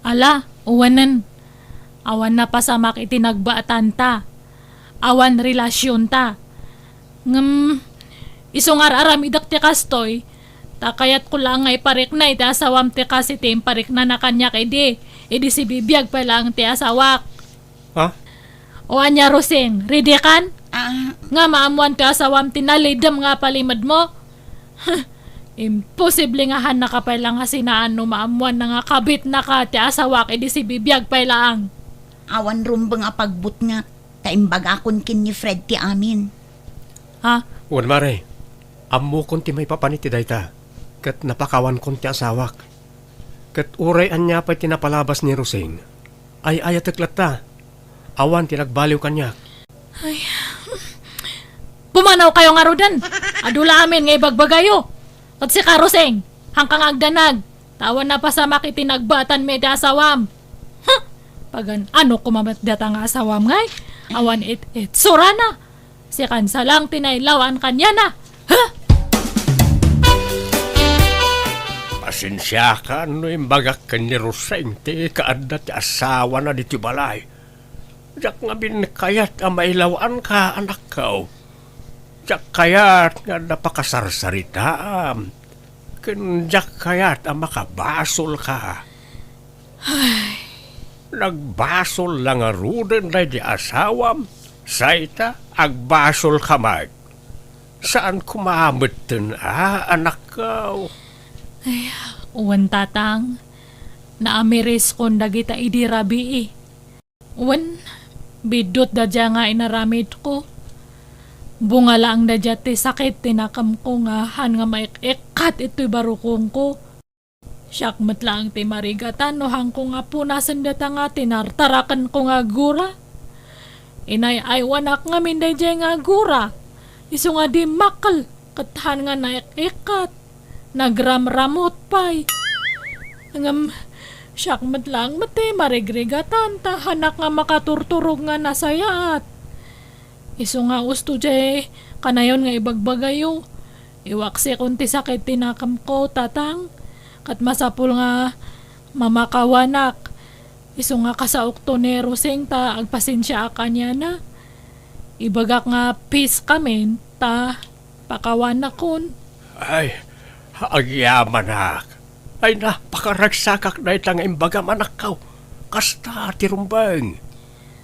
Ala, uwanen. Awan napasamak iti nagbaetanta. Awan relasionta. Ngem, isu nga ar-aramidek ti kastoy, ta kayatko laeng nga iparikna iti asawam ti kas iti impariknana kaniak idi, idi sibibiag pay laeng ti asawak. Ha? O ania, Rosing, ready kan? Ah. Nga maammoan ti asawam ti nalidem nga palimedmo? Huh, imposible nga hannaka pay la nga sinaan no maammoanna nga kabitnaka ti asawak idi sibibiag pay laeng. Awan rumbeng a pagbutngak, ta imbagakon ken ni Fred ti amin. Ha? Wen, Mare, ammokon ti maipapan iti dayta, ket napakawankon ti asawak. Ket uray ania pay ti napalabas ni Rosing, ay-ayatek latta. Awan ti nagbaliw kaniak. Ay, pumanawkayo ngaruden. Adu la amin nga ibagbagayo. Ket sika, Rosing, hangka nga agdanag, ta awan napasamak iti nagbaetanmi iti asawam. Huh! Pagan-ano koma met data nga asawam ngay? Awan it-itsurana. Sikansa lang ti nailawan kaniana. Ha? Pasensiakan no imbagak ken ni Roseng ti kaadda ti asawana ditoy balay. Diak ngamin kayat a mailawanka, anakko. Diak kayat nga adda pakasarsaritaam. Ken diak kayat a makabasolka. Ay. Nagbasol la ngaruden daydi asawam, say ta agbasolka met. Saan koma metten a, anakko? Ay, wen, Tatang. Naamiriskon dagita idi rabii. Wen, biddutda dia nga inaramidko. Bunga laeng da dia ti sakit ti nakemko nga han nga maik-ikkat itoy barukongko. Siak met laeng ti marigatan no hanko nga punasen data nga tinartarakenko nga gura. Inay-aywanak ngamin daydiay nga gura. Isu nga dimmakkel ket han nga naik-ikkat. Nagramramut pay. Ngem siak met laeng met ti marigrigatan ta hanak nga makaturturog nga nasayaat. Isu nga usto diay kanayon nga ibagbagayo. Iwaksikon ti sakit ti nakemko, Tatang, ket masapul nga mamakawanak. Isu nga kasaokto ni Roseng ta agpasensiaak kaniana. Ibagak nga peace kamin ta pakawanakon. Ay, agyamanak. Ay, napakaragsakak dayta nga imbagam, anakko. Kasta ti rumbeng.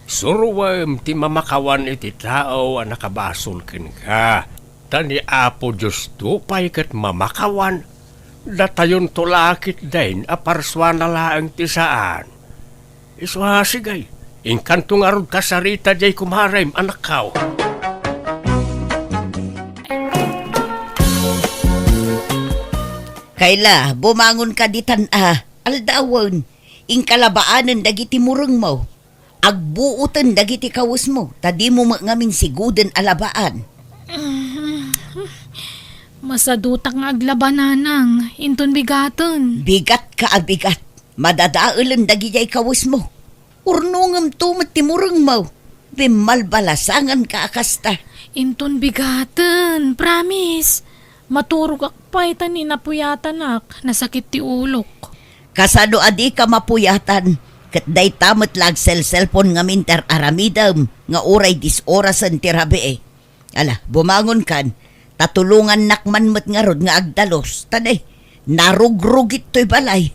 Suroem ti mamakawan iti tao a nakabasol kenka. Ta ni Apo Diosto pay ket mamakawan. Datayonto la ketdin a parsuana laeng ti saan. Isu a, sige, inkanto ngarud kasarita diay kumarem, anakko. Kayla, bumangonka ditan a, aldawen, inka labaanen dagiti murengmo. Agbuoten dagiti kawesmo, ta dimo met ngamin siguden a labaan. Masadutak nga aglaba, Nanang, inton bigaten. Bigatka a bigat. Madadaelen dagidiay kawesmo. Urunongemto met ti murengmo. Bimmalbalasanganka a kasta. Inton bigaten, promise. Maturogak pay ta ni napuyatanak, nasakit ti ulok. Kasano a dika mapuyatan? Ket dayta met la agselselpon ngamin ti ar-aramidem nga uray disorasen ti rabii. Ala, bumangonkan, ta tulongannak man met ngarud nga agdalus. Ta ne, narugrugit toy balay.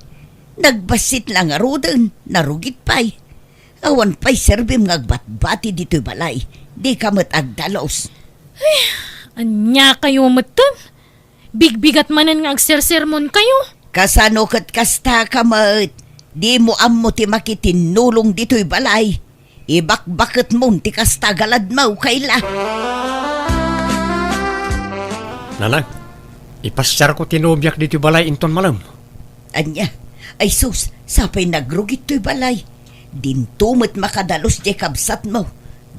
Nagbassit la ngaruden, narugit pay. Awan pay serbim nga agbatbati ditoy balay. Dika met agdalus. Ay, ania kayo met? Bigbigat manen nga agsersermon kayo. Kasano ket kasta ka met? Dimo ammo ti makitinnulong ditoy balay. Ibakbaketmon ti kasta galadmo, Kayla. Nanang, ipasiarko ti nobiak ditoy balay inton malem. Ania? Ay sus, sapay nagrugit toy balay. Dinto met makadalus diay kabsatmo.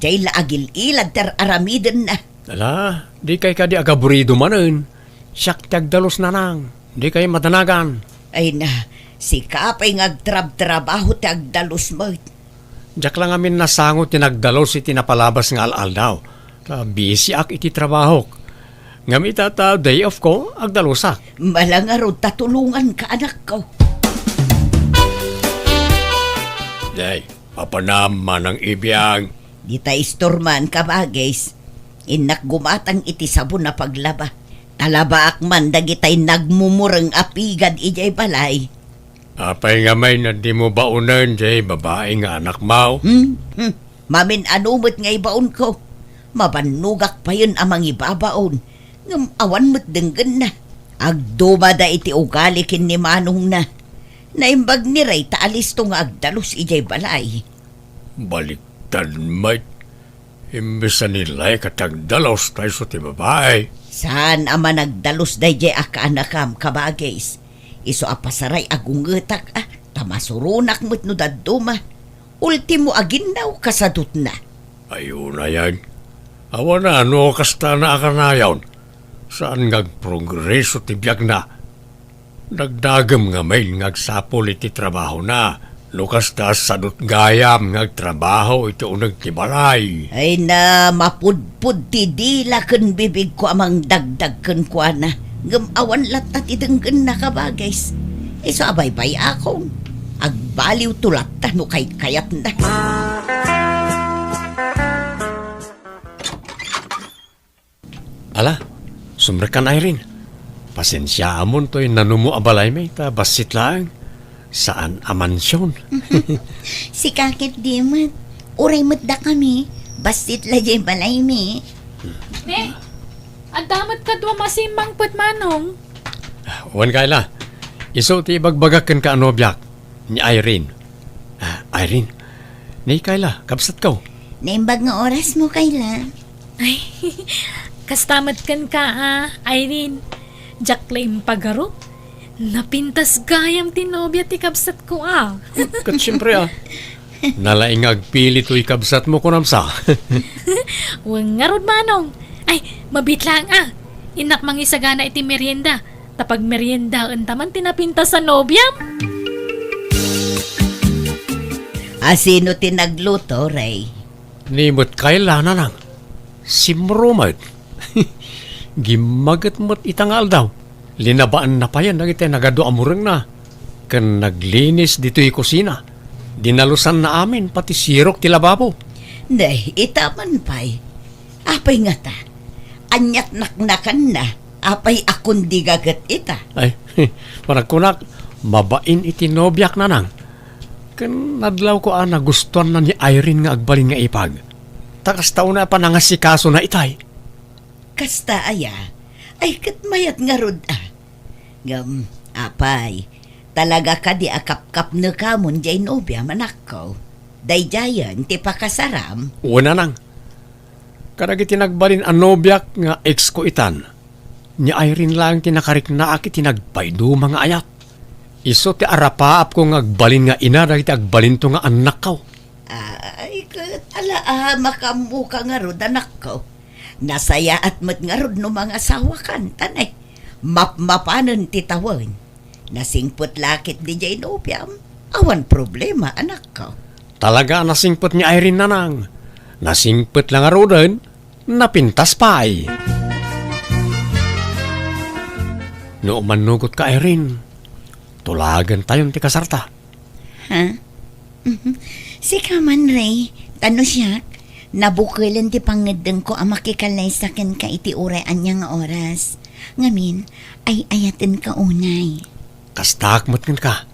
Diay la agil-ilad ti ar-aramidenna. Ala, dikay kadi agaburido manen. Siak ti agdalus, Nanang. Dikay madanagan. Ay na, sika pay nga agtrabtrabaho ti agdalus met. Diak la ngamin nasango ti nagdalus iti napalabas nga al-aldaw. Ta busyak iti trabahok. Ngem ita ta day off ko, agdalusak. Mala ngarud ta tulonganka, anakko. Day, apanam, Manang Ibiang. Dita istorman, kabagis. Innak gumatang iti sabon a paglaba. Ta labaak man dagitay nagmumureng a pigad idiay balay. Apay ngamin a dimo baonen diay babai nga anakmo? Hmm? Hmm. Mamin-ano met nga ibaonko? Mabannogak payen a mangibabaon, ngem awan met denggenna. Agdumada iti ugali ken ni manongna. Naimbag ni Ray ta alisto nga agdalus idiay balay. Baliktad met. Imbes a ni Ray ket agdalus ta isu ti babai. Saan a managdalus daydiay a kaanakam, kabagis. Isu a pasaray a gungetak, a, ta masuronak met no dadduma. Ultimo a ginnaw kasadutna. Ay, unayen. Awan a no kasta na a kanayon. Saan nga agprogreso ti biagna. Dagdagem ngamin nga agsapul iti trabahona. No kasta, sadut gayam nga agtrabaho iti uneg ti balay. Ay na, mapudpod ti dila ken bibigko a mangdagdag kenkuana. Ngem awan latta ti denggennaka, Bagis. Isu a baybay-akon. Agbaliwto latta no kaykayatna. Ala, sumrekkan, Irene. Pasensiaamon toy nanumo a balaymi ta bassit laeng. Saan a mansion. Sika ket di met. Uray met dakami. Bassit la jay balaymi. Ne, adda met kadua masimmangpet, Manong. Wen, Kayla. Isu ti ibagbagak kenka a nobiak, ni Irene. Ah, Irene, ni Kayla, kabsatko. Naimbag nga orasmo, Kayla. Ay, kasta met kenka, ah, Irene. Diak la impagarup. Napintas gayam ti nobia ti kabsatko, ah. Ket siempre, ah. Nalaing nga agpili toy kabsatmo, kunam sa. Wen ngarud, Manong. Ay, mabiit laeng, ah. Innak mangisagana iti merienda. Ta pagmeriendaenta man ti napintas a nobiam. A sino ti nagluto, Rey? Ni met Kayla, Nanang. Simro met. Gimmaget met ita nga aldaw. Linabaanna payen dagiti nagadu a murengna. Ken naglinis ditoy kusina. Dinalusanna amin pati sirok ti lababo. Nay, ita man pay. Apay ngata? Ania't naknakanna? Apay a kundiga ket ita? Ay, panagkunak, mabain iti nobiak, Nanang. Ken nadlawko a nagustuanna ni Irene nga agbalin nga ipag. Ta kasta unay a panangasikasona itay. Kasta aya? Ay, ket mayat ngarud a. Ngem, apay, talaga kadi a kapkapnekamon jay nobiam, anakko? Daydiayen ti pakasaram? Wen, Nanang. Kadagiti nagbalin a nobiak nga ex ko itan, ni Irene laeng ti nakariknaak iti nagpaiduma nga ayat. Isu ti arapaapko nga agbalin nga ina dagiti agbalinto nga annakko. Ay, ket ala a, makaammoka ngarud, anakko. Nasayaat met ngarud no mangasawakan, ta ne, mapmapanen ti tawen. Nasingpet la ketdi jay nobiam, awan problema, anakko. Talaga a nasingpet ni Irene, Nanang. Nasingpet la ngaruden, napintas pay. No umannugotka, Irene, tulagentayon ti kasarta. Ha? Mhm. Sika man, Rey, ta no siak, nabukelen ti pangngeddengko a makikallaysa kenka iti uray ania nga oras. Ngamin, ay-ayatenka unay. Kastaak met kenka.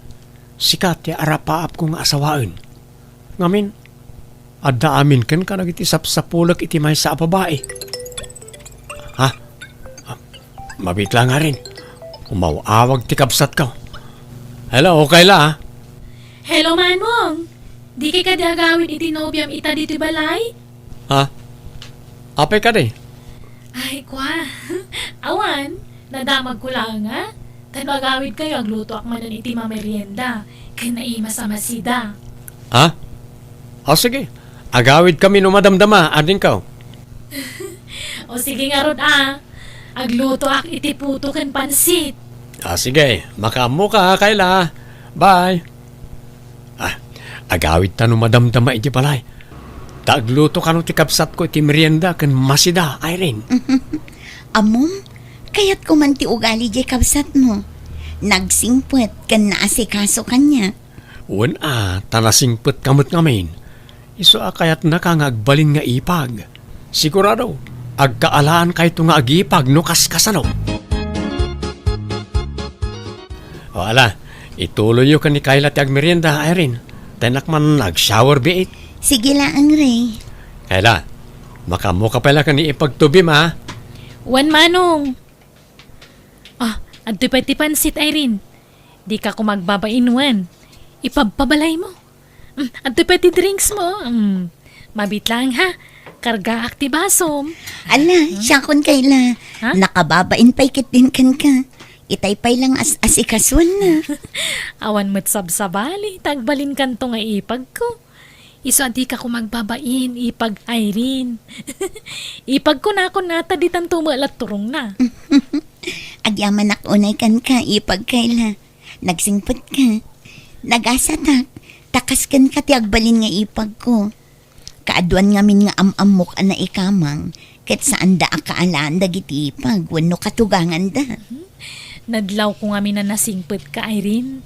Sika ti arapaapko nga asawaen. Ngamin, adda amin kenka dagiti sapsapulek iti maysa a babai. Ha? Ah, mabiit la ngarin. Umaw-awag ti kabsatko. Hello, Kayla, ah. Hello, Manong. Dika kadi agawid iti nobiam ita ditoy balay? Ha? Apay kadi? Ay, kwa. Awan, nadamagko laeng a. Ta no agawidkayo, aglutoak manen iti mamerienda, ken naimas a masida. Ha? O, sige. Agawidkami no madamdama, adingko. O, sige ngarud a. Aglutoak iti puto ken pansit. Ah, sige. Makaammoka, Kayla. Bye. Ah, agawidta no madamdama iti balay. Ta agluto kano ti kabsatko iti merienda ken masida, Irene. Ammom, kayatko man ti ugali jay kabsatmo. Nagsingpet ken naasikaso kaniak. Wen a, ta nasingpetka met ngamin. Isu a kayatnaka nga agbalin nga ipag. Sigurado, agkaalaankayo nga agipag no kaskasano. O, ala, ituloyyo ken ni Kayla ti agmerienda, Irene. Ta innak man ag-shower biit. Sige laeng, Rey. Kayla, makaammoka pay la ken ni ipagtubim, a? Wen, Manong. Ah, adtoy pay ti pansit, Irene. Dika koma agbabain wen. Ipabpabalaymo. Mm, adtoy pay ti drinksmo. Mm, mabiit laeng, ha. Kargaak ti basom. Ala, siakon, Kayla. Ha? Nakababain pay ketdin kenka. Itay pay la nga as-asikasuenna. Awan met sabsabali, ta agbalinkanto nga ipagko. Isu a dika koma agbabain, ipag Irene. Ipagko nakon a ta ditanto met la turongna. Agyamanak unay kenka, ipag Kayla. Nagsingpetka. Nagasatak. Ta kas kenka ti agbalin nga ipagko. Kaaduan ngamin nga am-ammok a naikamang, ket saanda a kaalaan dagiti ipag wenno katuganganda. Nadlawko ngamin a nasingpetka, Irene.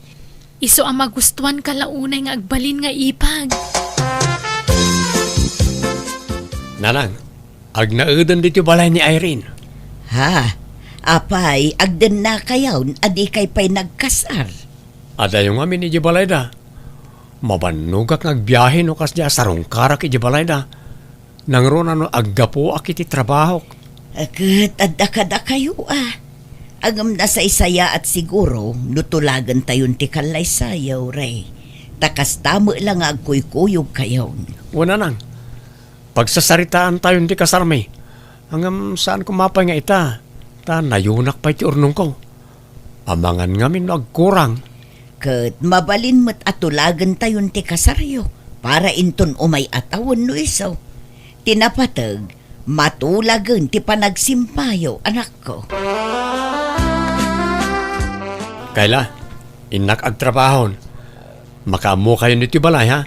Isu a magustuanka la unay nga agbalin nga ipag. Nanang, agnaeden ditoy balay ni Irene. Ha? Apay, agdennakayon a dikay pay nagkasar? Adayo ngamin idiay balayda. Mabannogak nga agbiahe no kasdi a sarungkarak idiay balayda. Nangruna no aggapuak iti trabahok. Ket adda kadakayo a. Ngem nasaysayaat siguro no tulagentayon ti kallaysayo, Ray. Ta kasta met la nga agkuykuyogkayon. Wen, Nanang, pagsasaritaantayon ti kasarmi. Ngem saan koma pay nga ita, ta nayunak pay ti urnongko. Amangan ngamin no agkurang. Ket mabalin met a tulagentayon ti kasaryo para inton umay a tawen no isu. Ti napateg, matulagen ti panagsimpayo, anakko. Kayla, innak agtrabahon. Makaammokayon ditoy balay, ha?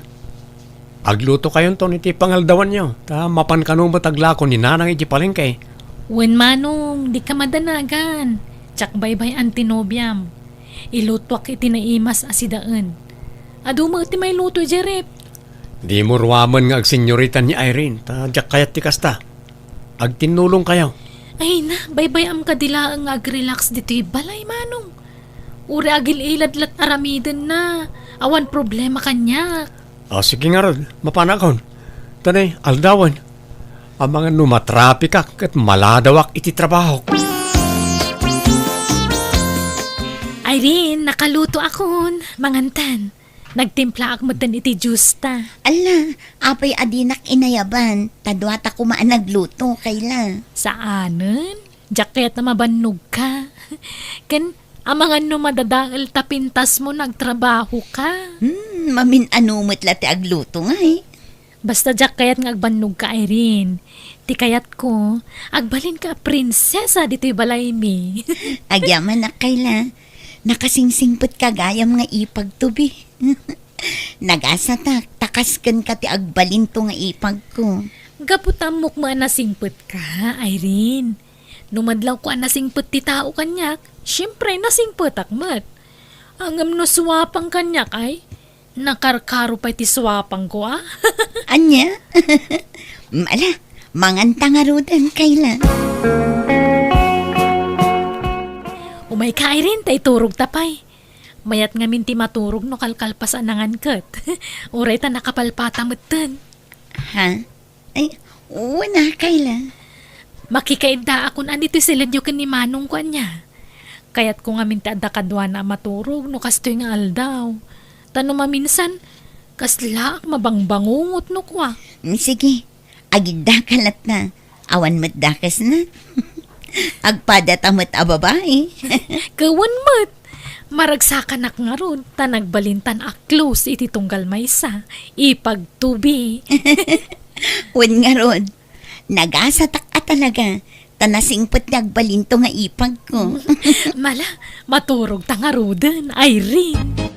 Aglutokayonton iti pangaldawanyo, ta mapan kano met aglako ni Nanang iti palengke. Wen, Manong, dika madanagan. Diak baybay-an ti nobiam. Ilutuak iti naimas a sidaen. Adu met ti mailuto idiay ref. Dimo ruamen nga agsenyorita ni Irene, ta diak kayat ti kasta. Agtinnulongkayo. Ay na, baybay-am kadi laeng nga agrelax ditoy balay, Manong. Uray agil-ilad la't aramidenna. Awan problema kaniak. O, sige ngarud, mapanakon. Tani, aldawen. Amangan no matrapikak ket maladawak iti trabahok. Irene, nakalutoakon. Mangantan. Nagtimplaak metten iti juice ta. Alla, apay a dinak inayaban? Ta duata koma a nagluto, Kayla. Saanen? Diak kayat a mabannogka. Ken, amangan no madadael ta pintasmo no agtrabahoka. Hmm, mamin-ano met la ti agluto ngay. Basta diak kayat nga agbannogka, Irene. Ti kayatko, agbalinka a prinsesa ditoy balaymi. Agyamanak, Kayla. Nakasingsingpetka gayam nga ipagto bi. Nagasatak, ta kas kenka ti agbalinto nga ipagko. Gapu ta ammok met a nasingpetka, Irene. No madlawko a nasingpet ti tao kaniak, siempre, nasingpetak met. Ngem no suapang kaniak, ay, nakarkaro pay ti suapangko, a? Ania? Mm, ala, manganta ngaruden, Kayla. Umayka, Irene, ta iturogta pay. Mayat ngamin ti maturog no kalkalpas a nanganket. Uray ta nakapalpata metten. Ha? Ay, wen a, Kayla. Makikaiddaakon a ditoy siledyo ken ni Manongko ania. Kayatko ngamin ti adda kaduana a maturog no kastoy nga aldaw. Ta no maminsan, kaslaak mabangbangungot no kua. Mm, sige, agiddaka latta. Awan met dakesna. Agpadata met a babai. Ket wen met. Maragsakanak ngarud, ta nagbalintan a close iti tunggal maysa. Ipagto bi. Wen ngarud, nagasatak a talaga, ta nasingpet ti agbalinto nga ipagko. Mala, maturogta ngaruden, Irene.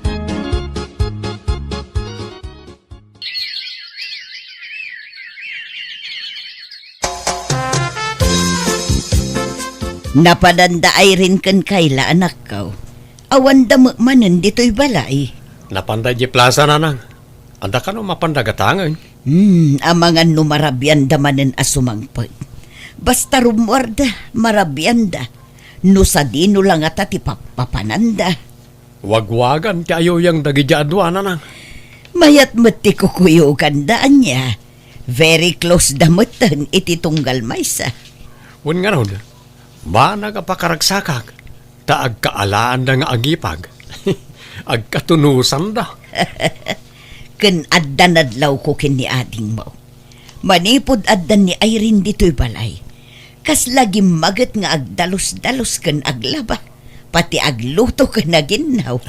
Napadanda Irene ken Kayla, anakko. Awanda met manen ditoy balay. Napanda idiay plasa, Nanang. Adda kano mapanda gatangen? Hmm, amangan no marabianda manen a sumangpet. Basta rummuarda, marabianda. No sadino la ngata ti pappapananda. Wagwagan ti ayuyang dagiti adua, Nanang. Mayat met ti kukuyoganda, ania. Very close da metten iti tunggal maysa. Wen ngarud, banag a pakaragsakak, ta agkaalaanda nga agipag. Agkatunusanda. Ken adda nadlawko ken ni adingmo. Manipud addan ni Irene ditoy balay, kasla gimmaget nga agdalus-dalus ken aglaba, pati agluto ken aginnaw.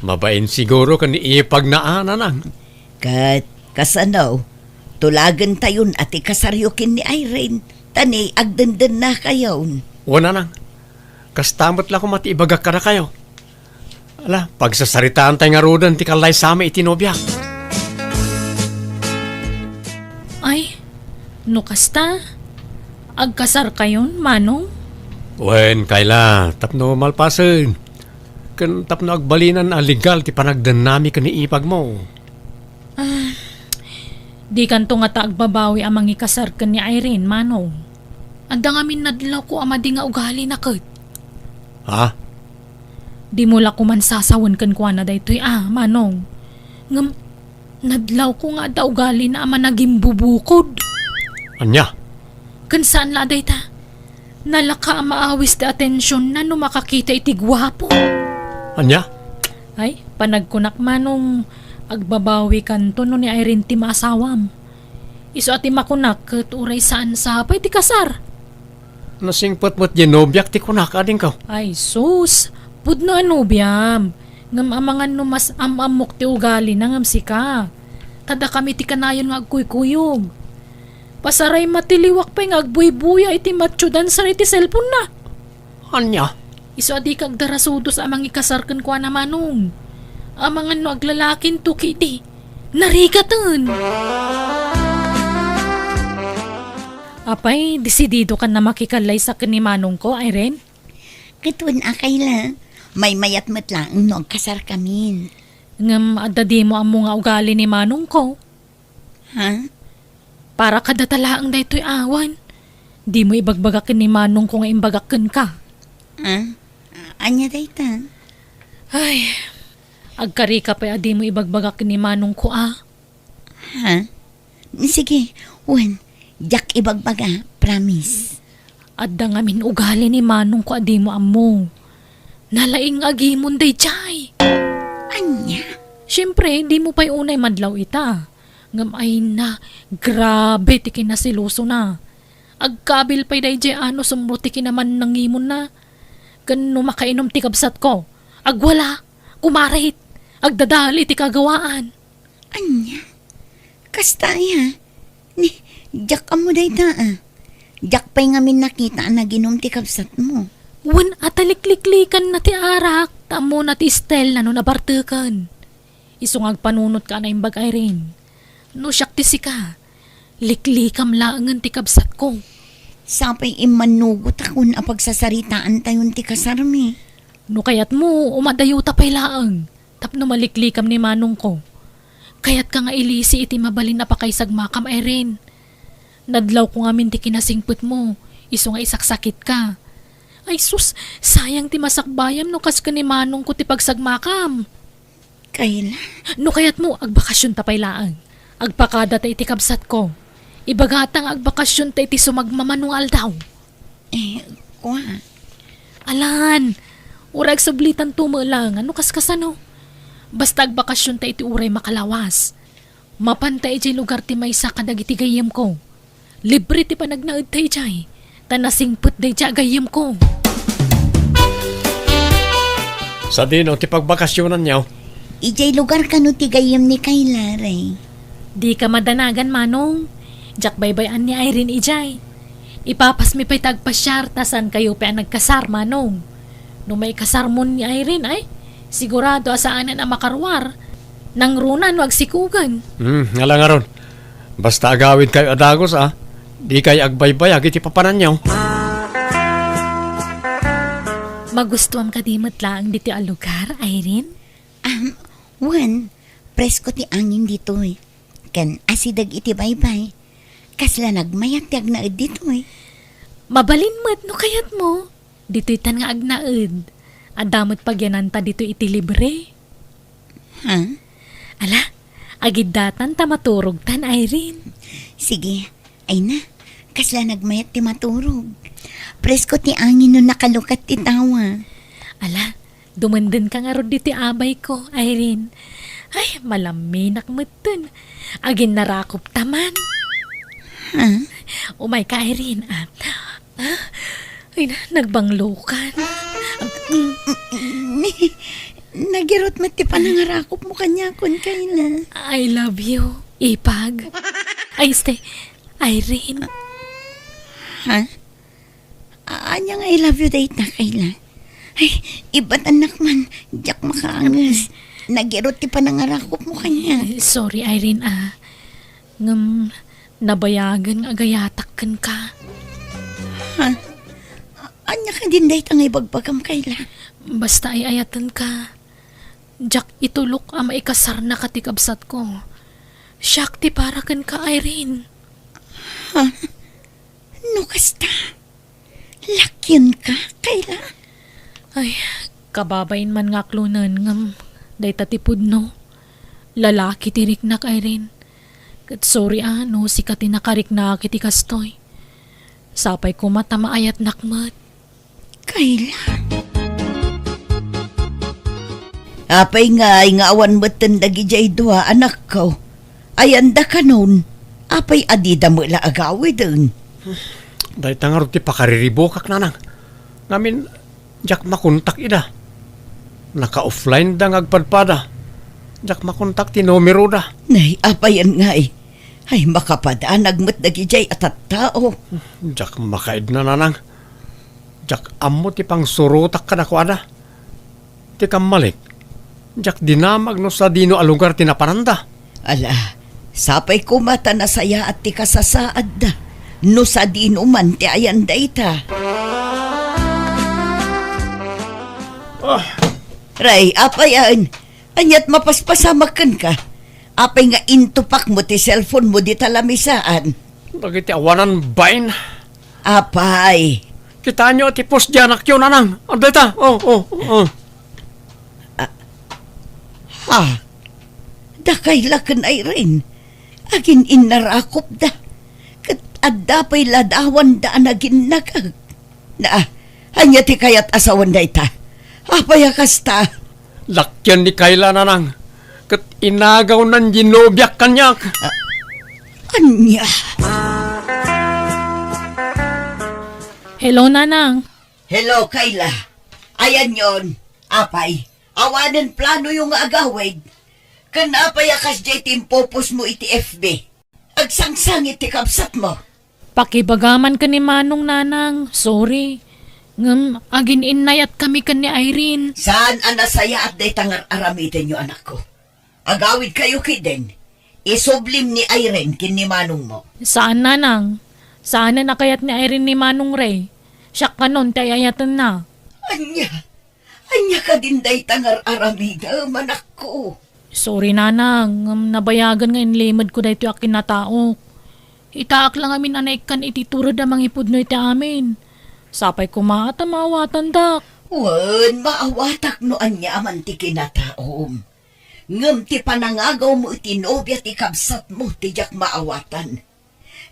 Mabain siguro ken ni ipagna a, Nanang. Ket kasano, tulagentayon a ti kasaryo ken ni Irene, ta ni agdendennakayon. Wen, Nanang. Kasta met la koma ti ibagak kadakayo. Ala, pagsasaritaantay ngaruden ti kallaysami iti nobiak. Ay, no kasta, agkasarkayon, Manong? Wen, Kayla, tapno malpasen. Ken tapno agbalinan a legal ti panagdennami ken ni ipagmo. Ah, dikanto ngata agbabawi a mangikasar ken ni Irene, Manong. Adda ngamin nadlawko a madi nga ugalina ket. Ha? Dimo la koman sasawen kenkuana daytoy a, Manong. Ngem, nadlawko nga adda ugalina a managimbubukod. Ania? Ken saan la a dayta. Nalaka a maawis ti atensionna no makakita iti guapo. Ania? Ay, panagkunak, Manong, agbabawikanto no ni Irene ti maasawam. Isu a ti makunak ket uray saan sapay ti kasar. Nasingpet met diay nobiak ti kunak, adingko. Ay, sus! Pudno a nobiam. Ngem amangan no mas am-ammok ti ugalina ngem sika. Ta dakami ti kanayon nga agkuykuyog. Pasaray matiliwak pay nga agbuybuya iti matcho dancer iti cellphone-na. Ania? Isu a dika agdarasudos a mangikasar kenkuana, Manong. Amangan no aglalakinto ketdi, narigaten. Apay, desididokan a makikallaysa ken ni Manongko, Irene? Ket wen a, Kayla, maymayat met laeng no agkasarkamin. Ngem adda dimo ammo nga ugali ni Manongko. Ha? Para kadata laeng daytoy awan. Dimo ibagbaga ken ni Manongko nga imbagak kenka. Ah? Ania dayta? Ay, agkarika pay a dimo ibagbaga ken ni Manongko a. Ha? Sige, wen, diak ibagbaga, promise. Adda ngamin ugali ni Manongko a dimo ammo. Nalaing agimon daydiay. Ania? Siempre, dimo pay unay madlaw ita. Ngem ayna, grabe ti kinaselosona. Agkabil pay daydiay a no sumro ti kinamannangimonna. Ken no makainom ti kabsatko, agwala, kumarit, agdadal iti kagawaan. Ania? Kasta aya? Ni, diak ammo dayta a. Diak pay ngamin nakita a naginum ti kabsatmo. Wen a ta likliklikanna ti arak, ta ammona ti style-na no nabarteken. Isu nga agpanunotka a naimbag, Irene. No siak ti sika, liklikam laengen ti kabsatko. Sapay immannugotakon a pagsasaritaantayon ti kasarmi. No kayatmo, umadayuta pay laeng tapno maliklikam ni Manongko. Kayatka nga ilisi iti mabalin a pakaisagmakam, Irene. Nadlawko ngamin ti kinasingpetmo, isu nga isaksakitka. Ay sus, sayang ti masakbayam no kas ken ni Manongko ti pagsagmakam. Kayla? No kayatmo, agbakasionta pay laeng. Agpakadata iti kabsatko. Ibagata nga agbakasionta iti sumagmamano nga aldaw. Eh, kua. Alan, uray agsublitanto met laeng no kaskasano. Basta agbakasionta iti uray makalawas. Mapanta idiay lugar ti maysa kadagiti gayyemko. Libre ti panagnaedta idiay, ta nasingpet daydiay a gayyemko. Sadino ti pagbakasionanyo? Idiay lugar kano ti gayyem ni Kayla, Ray? Dika madanagan, Manong. Diak baybay-an ni Irene idiay. Ipapasmi pay ta agpasiar, ta saankayo pay a nagkasar, Manong. No maikasarmon ni Irene, ay, sigurado a saanen a makaruar. Nangruna no agsikogen. Hmm, ala ngarud. Basta agawidkayo a dagus, a. Dikayo agbaybayag iti papananyo. Magustuam kadi met laeng ditoy a lugar, Irene? Am, wen, presko ti angin ditoy. Ken asideg iti baybay. Kasla nagmayat ti agnaed ditoy. Mabalin met no kayatmo. Ditoytan nga agnaed. Adda met pagyananta ditoy iti libre. Ha? Ala, agiddatan ta maturogtan, Irene. Sige, ay na. Kasla nagmayat ti maturog. Presko ti angin no nakalukat ti tawa. Ala, dumendenka ngarud ditoy abayko, Irene. Ay, malaminak metten. Aginnarakopta man. Ha? Umayka, Irene, a. Ah, ay na, nagbanglokan. Nagirot met ti panangarakopmo kaniakon, Kayla. I love you, Ipag. Ay, este, Irene. Ha? A-, ania nga I love you dayta, Kayla? Ay, ibatannak man, diak makaanges. Nagirot ti panangarakopmo kaniak. Eh, sorry, Irene, ah. Ngem, nabayagen nga agayatak kenka. Ha? Ania kadin dayta nga ibagbagam, Kayla? Basta ay-ayatenka. Diak itulok a maikasarnaka ti kabsatko. Siak ti para kenka, Irene. Ha? No kasta, lakionka, Kayla? Ay, kababain man nga aklonen, ngem dayta ti pudno. Lalaki ti riknak, Irene. Ket sorry a no sika ti nakariknak iti kastoy. Sapay koma ta maayatnak met. Kayla. Apay ngay nga awan metten dagidiay dua, anakko? Ayanda kanon? Apay adida met la agawiden? Dayta ngarud ti pakariribukak, nanang. Ngamin, diak makontak ida. Naka-offline da nga agpadpada. Diak makontak ti numeroda. Nay, apayen ngay? Ay, makapadanag met dagidiay a tattao. Diak makaidna, nanang. Diak ammo ti pangsurotak kadakuada. Ti kammalik, diak dinamag no sadino a lugar ti napananda. Ala, sapay koma ta nasayaat ti kasasaadda no sadino man ti ayan dayta. Ah. Ray, apay, ania ti mapaspasamak kenka? Apay nga intupakmo ti cellphone mo dita lamisaan? Dagiti awanan bain. Apay. Kitaenyo ti post diay anakyo, nanang. Adda ita. Oh, oh, oh. Ah, ha? Dakay la ken Irene. Agin-innarakopda. Ket adda pay ladawanda a naginnagak. Na, ania ti kayat a sawen dayta? Apay a kasta? Lakian ni Kayla, nanang. Ket inagawnan ti nobiak kaniak. Ah, ania? Hello, nanang. Hello, Kayla. Ayanyon, apay, awanen planoyo nga agawid? Ken apay a kasdiay ti impopostmo iti F B? Agsangsangit ti kabsatmo. Pakibagam man ken ni Manong, nanang. Sorry. Ngem agin-innayatkami ken ni Irene. Saan a nasayaat dayta nga ar-aramidenyo, anakko. Agawidkayo ketdin. Isublim ni Irene ken ni Manongmo. Saan, nanang. Saanen a kayat ni Irene ni Manong Ray. Siak kanon ti ay-ayatenna. Ania? Ania kadin dayta nga ar-aramidem, anakko? Sorry, nanang, ngem nabayagen nga inlimedko daytoy a kinataok. Itaak la ngamin a naikkan iti tured a mangipudno iti amin. Sapay koma ta maawatandak. Wen, maawatak no ania man ti kinataom. Ngem ti panangagawmo iti nobia ti kabsatmo ti diak maawatan.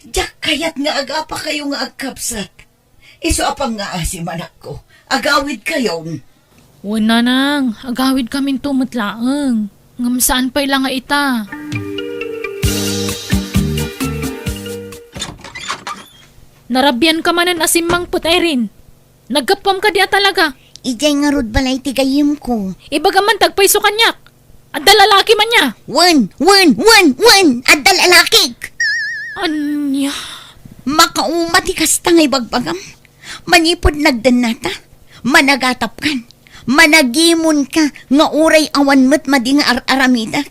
Diak kayat nga agapakayo nga agkabsat. Isu a pangngaasim, anakko, agawidkayon. Wen, nanang, agawidkaminto met laeng. Ngem saan pay la nga ita. Narabianka manen a simmangpet, Irene. Naggapuam kadi a talaga? Idiay ngarud balay ti gayyemko. Ibagam man ti agpayso kaniak. Adda lalaki man nia? Wen, wen, wen, wen! Adda lalakik! Ania? Makauma ti kasta nga ibagbagam. Manipud nagdennata, managatapkan, managimonka nga uray awan met madi nga ar-aramidak.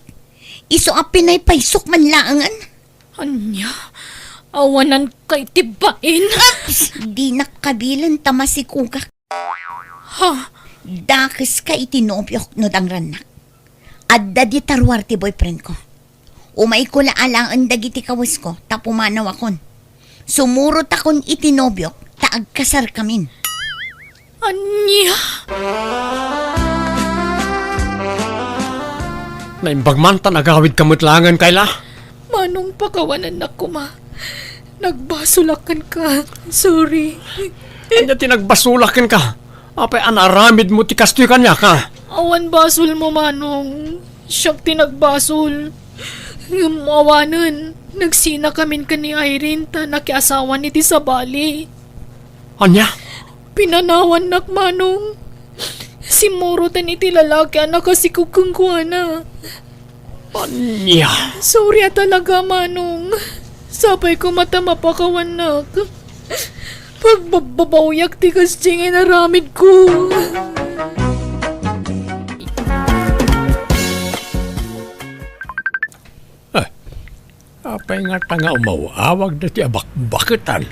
Isu a pinaypaysok man laengen. Ania? Awananka iti bain? Ups! Dinak kabilen ta masikugak. Ha? Dakeska iti nobiok no dangrannak. Adda dita ruar ti boyfriendko. Umayko la alaen dagiti kawesko ta pumanawakon. Sumurotakon iti nobiok ta agkasarkamin. Ania? Naimbag man ta nagawidka met laengen, Kayla. Manong, pakawanennak koma. Nagbasolak kenka. Sorry. Ania ti nagbasolak kenka? Apay a naaramidmo ti kastoy kaniak, ha? Awan basolmo, Manong. Siak ti nagbasol. Ngem awanen, nagsinakamin ken ni Irene ta nakiasawan iti sabali. Ania? Pinanawannak, Manong. Simmuroten iti lalaki a nakasikog kenkuana. Ania? Sorry a talaga, Manong. Sapay koma ta mapakawannak. Pagbabbabawiak ti kasdiay nga inaramidko. Apay ngata nga umaw-awag daytoy a bakbaketan?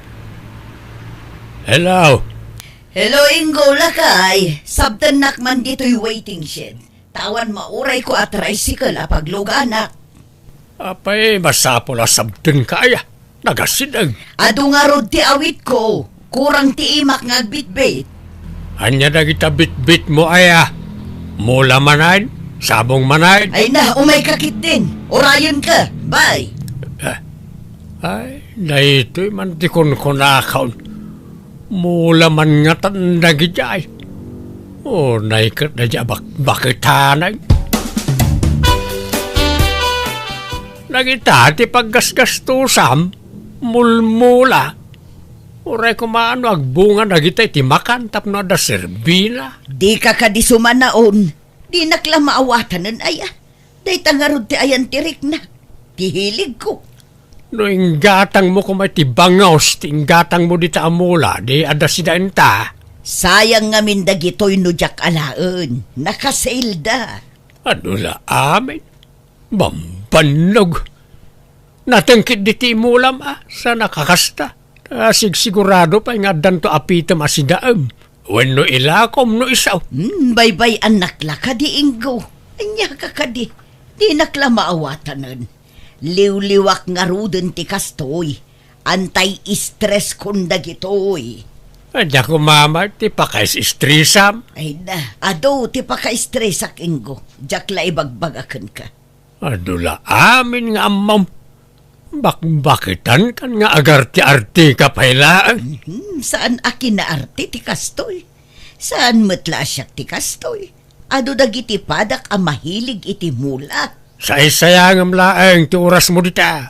Hello? Hello, Ingo, lakay. Sabtennak man ditoy waiting shed. Ta awan maurayko a tricycle a pagluganak. Apay, masapul a sabtenka aya. Nagasideg. Adu ngarud ti awitko. Kurang ti imak nga agbitbit. Ania dagita bitbitmo aya? Mula manen? Sabong manen? Ay na, umayka ketdin. Urayenka. Bye. Ah, ay, daytoy man ti kunkunakon. Mula man ngatan dagidiay. Unay ket daydiay a bakbaketanen. Dagita ti paggasgastusam, mulmula. Uray koma no agbunga dagita iti makan tapno adda serbina. Dika kadi sumanaon. Dinak la maawatanen aya. Dayta ngarud ti ayan ti riknak, ti hiligko. No inggatangmo koma iti bangus ti inggatangmo dita a mula, di adda sida inta. Sayang ngamin dagitoy no diak alaen. Naka-sale da. Adu la amin. Bambannog. Natengkit diti mulam a, sa nakakasta. Ta sigsigurado pay nga addanto a pitem a sidaem. Wenno ilakom no isu. Hmm, baybay-annak la kadi, Ingo. Ania ka kadi? Dinak la maawatanen. Liwliwak ngaruden ti kastoy. Antay stress kon dagitoy. Adda koma met ti pakaistresam. Ay na, adu ti pakaistresak, Ingo. Diak la ibagbagakenka. Adu la amin nga ammom. Bakbaketankan nga agarte-arteka pay laeng. Mhm, saan a kinaarte ti kastoy. Saan met la a siak ti kastoy. Adu dagiti padak a mahilig iti mula. Saysayangem laeng ti orasmo dita.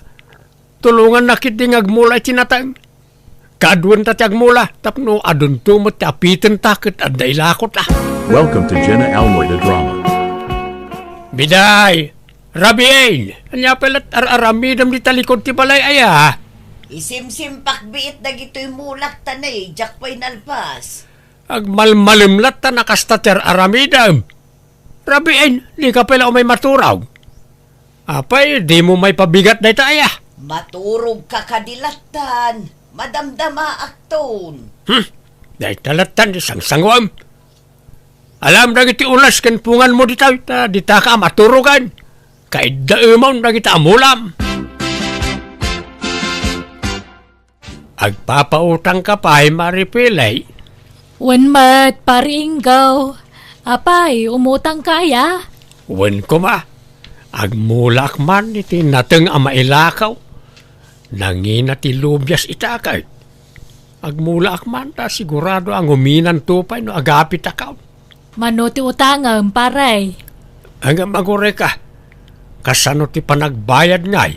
Tulongannak ketdi nga agmula iti nateng. Kaaduenta ti agmula, tapno adunto met ti apitenta ket adda ilakota. Welcome to Jenna Almoy the Drama. Biday, Rabiin, ania pay la ti ar-aramidem dita likud ti balay aya? Isimsimpak biit dagitoy mulak ta ne, diak pay nalpas. Agmalmalem latta no kasta ti ar-aramidem. Rabiin, dika pay la umay maturog. Apay, dimo maipabigat dayta aya? Maturogka kadi lattan. Madamdamaakton. Hmm, dayta lattan ti sangsanguem. Alam dagiti ulas ken punganmo ditoy, ta ditaka a maturogen. Kaiddaemon dagita a mulam. Agpapautangka pay, Mari Pilay? Wen met, Pari Ingo. Apay, umutangka aya? Wen koma. Agmulaak man iti nateng a mailakaw. Nangina ti lubias ita ket. Agmulaak man ta sigurado a nguminanto pay no agapitakon. Mano ti utangem, pare? Ngem agurayka, kasano ti panagbayad ngay?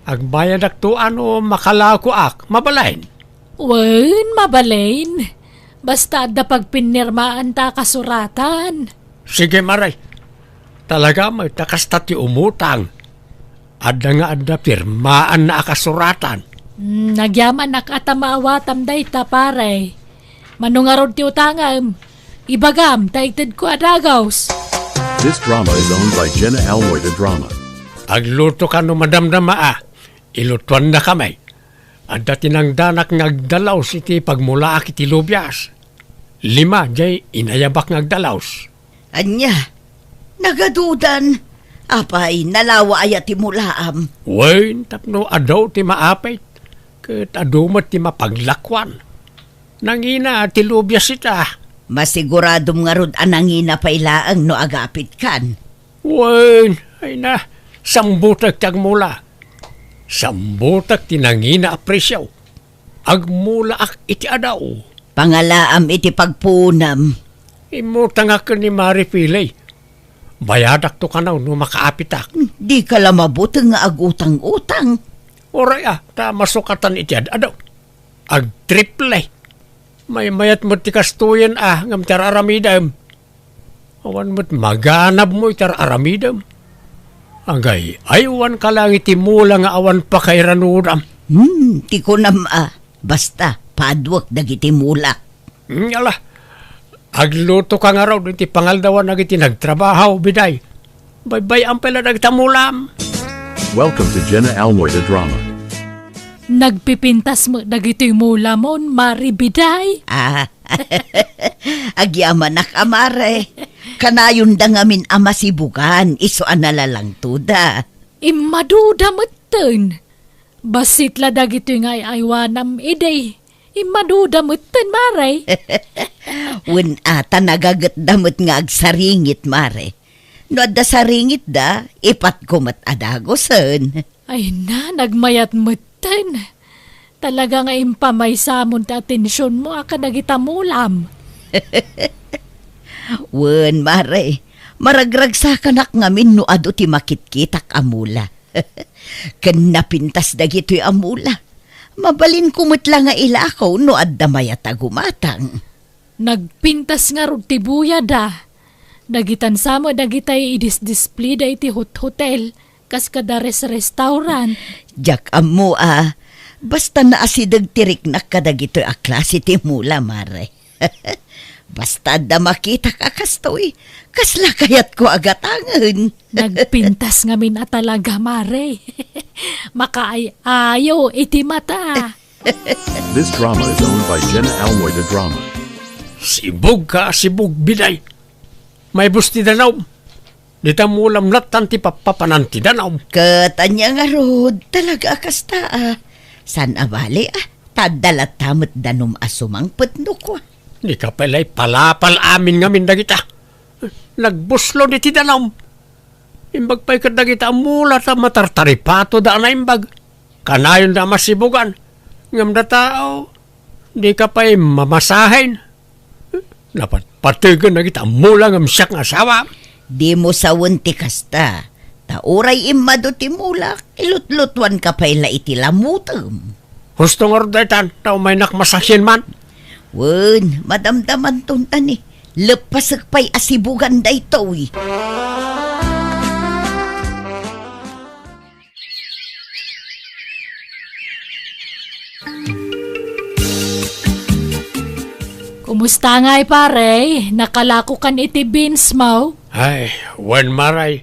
Agbayadakto a no makalakoak, mabalin? Wen, mabalin. Basta adda pagpinirmaanta a kasuratan. Sige, Mari. Talaga met ta kasta ti umutang. Adda nga adda pirmaanna a kasuratan. Hmm, nagyamanak a ta maawatam dayta, pare. Mano ngarud ti utangem? Ibagam, ta itedko a dagus. This drama is owned by Jenna Almoy the Drama. Aglutoka no madamdama a. Ilutuannakami. Adda ti nangdanak nga agdalaus iti pagmulaak iti lubias. Lima diay inayabak nga agdalaus. Ania? Nagadudan? Apay, nalawa aya ti mulaam? Wen, tapno adu ti maapit, ket adu met ti mapaglakuan. Nangina ti lubias ita. Masiguradom ngarud a nangina pay laeng no agapitkan? Wen, ay na, sambutek ti agmula. Sambutek ti nangina a presio. Agmulaak iti adu. Pangalaam iti pagpuonam. Immutangak ken ni Mari Pilay. Bayadakto kano no makaapitak. Dika la mabuteng nga agutang-utang. Uray a, ta masukatan iti ad-adu. Agtriple. Maymayat met ti kastoyen a, ngem ti ar-aramidem. Awan met maganabmo iti ar-aramidem. Agay-aywanka laeng iti mula nga awan pakairanudam. Hmm, ti kunam a, basta, paduek dagiti mulak. Hmm, ala, aglutoka ngarud iti pangaldawan dagiti nagtrabaho, biday. Baybay-am pay la dagita mulam. Welcome to Jenna Almoy the Drama. Nagpipintas met dagitoy mulamon, Mare Biday. Ah, agyamanak a mare. Kanayonda ngamin a masibugan, isu a nalalangtoda. Immaduda metten. Bassit la dagitoy nga ay-aywanam idi. Immaduda metten, Mare. Wen a, ta nagagetda met nga agsaringit, Mare. No adda saringitda, ipatko met a dagusen. Ay na, nagmayat metten. Talaga nga impamaysamon ti atensionmo a kadagita mulam. Wen, Mare, maragragsakanak ngamin no adu ti makitkitak a mula. Ken napintas dagitoy a mula. Mabalinko met la nga ilako no adda mayat a gumatang. Nagpintas ngarud ti buyada. Dagitan sa met dagitay idisdisplida iti hot-hotel, kas kada res-restaurant. Diak ammo a, basta naasideg ti riknak kadagitoy a klase ti mula, Mare. Basta adda makitak a kastoy, kasla kayatko a gatangen. Nagpintas ngamin a talaga, Mare. Makaay-ayo iti mata. This drama is owned by Jenna Almoy the Drama. Sibug ka, sibug, Biday. Maibus ti danum. Dita mulam lattan ti pappapanan ti danum. Ket ania ngarud, talaga a kasta a. Saan a bali a, ta adda latta met danum a sumangpet no kua. Dika pay la ipalapal amin ngamin dagita. Nagbuslo diti danum. Imbag pay ket dagita a mula ta matartaripatoda a naimbag. Kanayonda a masibugan. Ngem data, dika pay mamasahen. Napatpategen dagita a mula ngem siak nga asawa. Dimo sawen ti kasta. Ta uray immadu ti mula, ilutlutuanka pay la iti lamutem. Husto ngarud daytan, ta umaynak masahen man. Wen, madamdamanton ta ni, leppasek pay a sibugan daytoy. Kumusta ngay, pare? Nakalakokan iti beans mo? Ay, wen, Mare.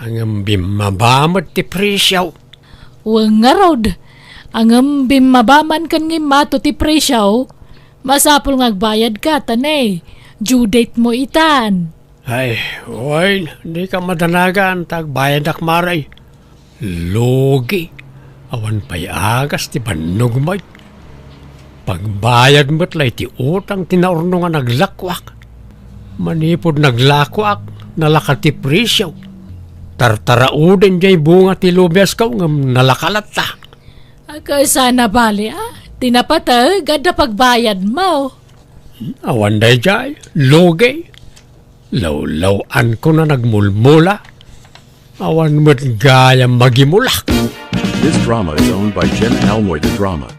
Ngem bimmaba met ti presio. Wen ngarud, ngem bimmaba man ken ngimmato ti presio, masapul nga agbayadka ta ne, due date mo itan. Ay, wen, dika madanagan ta agbayadak, Mare. Lugi, awan pay agas ti bannogmo. Pagbayad met la iti utang ti naurnongan a naglakuak. Manipud naglakuak, nalaka ti presio. Tartarauden diay bunga ti lubiasko ngem nalaka latta. Agkasano bali a, ti napateg adda pagbayadmo. Awan daydiay, lugi. Lawlaw-anko a nagmulmula. Awan met gayam magimulak. This drama is owned by Jen Almoy the Drama.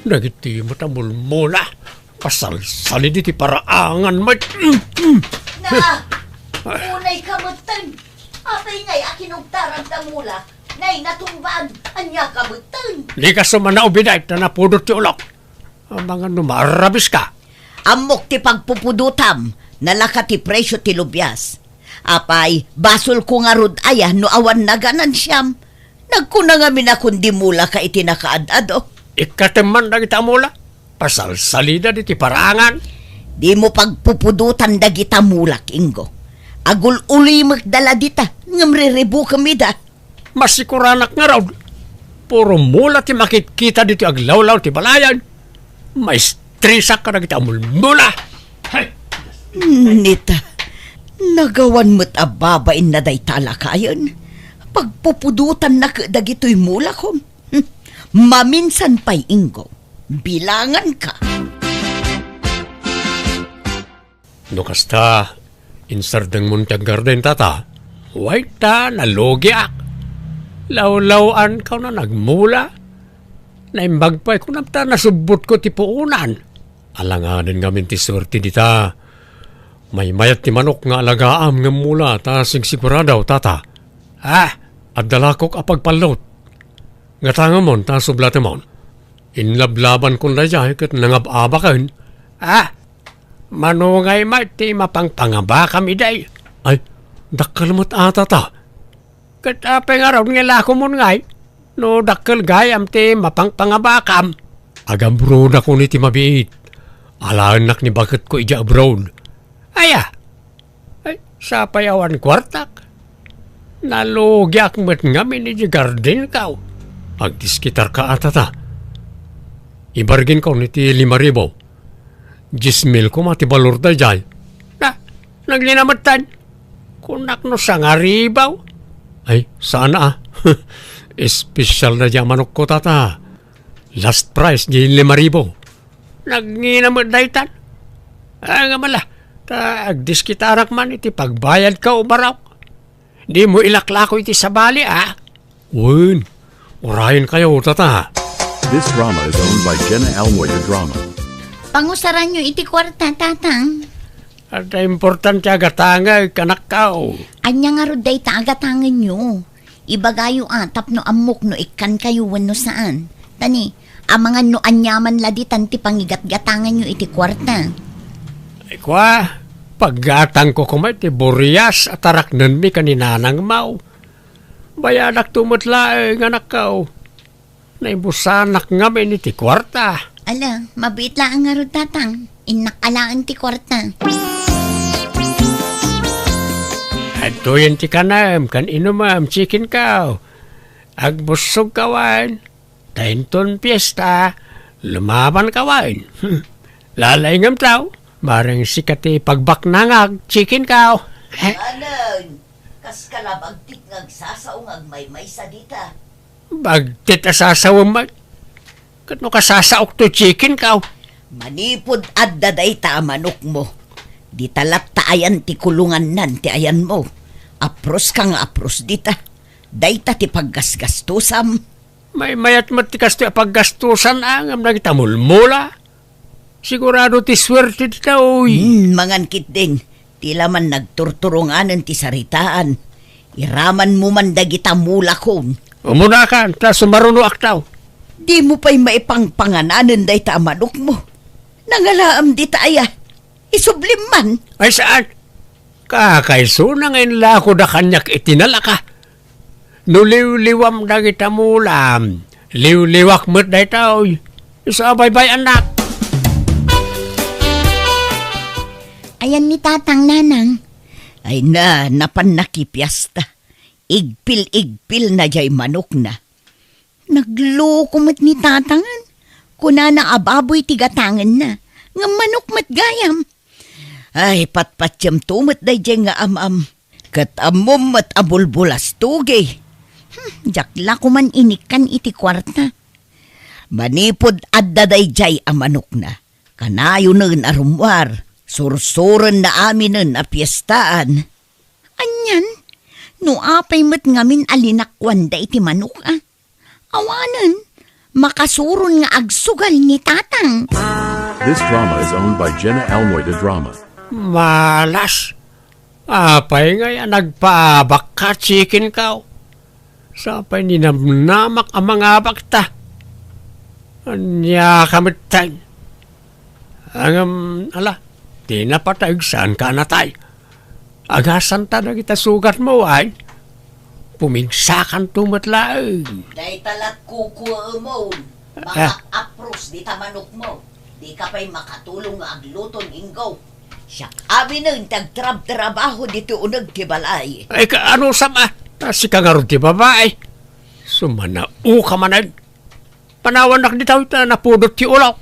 Dagiti met a mulmula, pasalsalid iti paraangan met. Na, unay ka metten. Apay ngay a kinugtaran ta mula, nay natumbaan, ania ka metten? Dika sumanaw, Biday, ta napudot ti ulok. Amangan no maarabis ka. Ammok ti pagpupudotam, nalaka ti presio ti lubias. Apay, basolko ngarud aya no awan naganansiam? Nagkuna ngamin a kundi mula ka iti nakaad-ado. Ikkatem man dagita a mula. Pasalsalida diti paraangan. Dimo pagpupudotan dagita mulak, Ingo. Agul-ulimekda la dita, ngem riribukem ida. Masikuranak ngarud. Puro mula ti makitkita ditoy aglawlaw ti balayan. Maistresak kadagiti a mulmula. Hay! Nita, nagawan met a babainna dayta a lakayen. Pagpupudotannak dagitoy mulakom. Maminsan pay, Ingo, bilanganka. No kasta, insardengmon ti aggarden, tata. Way ta, nalugiak. Lawlaw-anko a nagmula. Naimbag pay kunam ta nasubbotko ti puonan. Alangaden ngamin ti suerte dita. Maymayat ti manok nga alagaam ngem mula ta sigsigurado, tata. Ah, adda lakok a pagpallot. Gatangemon ta sublatemon. Inlablabankon daydiay ket nangab-abaken. Ah, mano ngay met ti mapangpangabakam idi? Ay, dakkel met a, tata. Ket apay ngarud nga ilakomon ngay? No dakkel gayam ti mapangpangabakam. Agamronakon iti mabiit. Alaennak ni baketko idiay abroad. Aya? Ay, sapay awan kuartak. Nalugiak met ngamin idiay gardenko. Agdiskitarka a, Tata. Ibargainko iti lima ribu. Dies mil koma ti balor daydiay. Na, nagnina metten. Kunak no sangaribu. Ay, saan a. Espesyal daydiay a manokko, Tata. Last price, diay lima ribu. Nagnina met daytan. Ay, nga mala, ta agdiskitarak man iti pagbayadko, ubarok. Dimo ilaklako iti sabali, a? Wen, urayenkayo, Tata. This drama is owned by Jenna Almoy de Drama. Pangusaranyo iti kuarta, Tatang. Adda importante a gatangek, anakko. Ania ngarud dayta a gatangenyo? Ibagayo a tapno ammok no ikkankayo wenno saan. Tani, amangan no aniaman la ditan ti pangigatgatanganyo iti kuarta. Ay, kua, paggatangko koma iti burias a taraknenmi ken ni nanangmo. Bayadakto met laeng, anakko. Naibusanak ngamin iti kuarta. Ala, mabiit laeng ngarud, Tatang. Innak alaen ti kuarta. Adtoyen ti kanem ken inumem, chicken ko. Agbussogka wen. Ta inton fiesta, lumabanka wen. Hmm. Lalaingem taw, bareng sika ti pagbaknangak, chicken ko. Anen, kas kalabagtik nga agsasao nga agmaymaysa dita. Bagtit a sasawem met. Ket no kasasaok toy chicken ko. Manipud adda dayta a manokmo, dita latta ayan ti kulongannan ti ayanmo. Aproska nga apros dita. Dayta ti paggasgastosam. Maymayat met ti kastoy a paggastosan a ngem dagita mulmula. Sigurado ti suerte dita, uy. Hmm, mangan ketdin. Ti la man nagturturonganen ti saritaan. Iramanmo man dagita mulakon. Umunakan, ta sumarunoak taw. Dimo pay maipangpangananen dayta a manokmo. Nangalaam dita aya. Isublim man. Ay, saan? Kakaisuna nga inlakoda kaniak iti nalaka. No liwliwam dagita mulam, liwliwak met daytoy. Isu a baybay-annak. Ayan ni Tatang, Nanang. Ay na, napan nakipiasta. Igpil-igpil na jay manokna. Nagloko met ni Tatangan. Kunana a baboy ti gatangenna. Ngem manok met gayam. Ay, patpatiemto met daydiay nga am-am. Ket ammom met a bulbulastogi. Hmm, diak la koman inikkan iti kuarta. Manipud adda daydiay a manokna, kanayonen a rummuar, sursurenna aminen a piestaan. Anian, no apay met ngamin a linakuanda iti manok, a? Awanen, makasuron nga agsugal ni Tatang. This drama is owned by Jenna Almoy de Drama. Malas! Apay ngay a nagpaabakka, chicken ko? Sapay ninamnamak a mangabakta. Ania ka metten? Ngem, ala, ti napateg, saanka a natay. Agasanta dagita sugatmo, ay? Pumigsakanto met laeng. Dayta lat kukuemon. Ah. Makak-apros dita manokmo. Dika pay makatulong nga agluton, Ingo. Siak aminen ti agtrabtrabaho ditoy uneg ti balay. Ay, ka-, anusam, a? A, sika ngarud ti babai. Sumanaoka manen. Panawannak dita ta napudot ti ulok.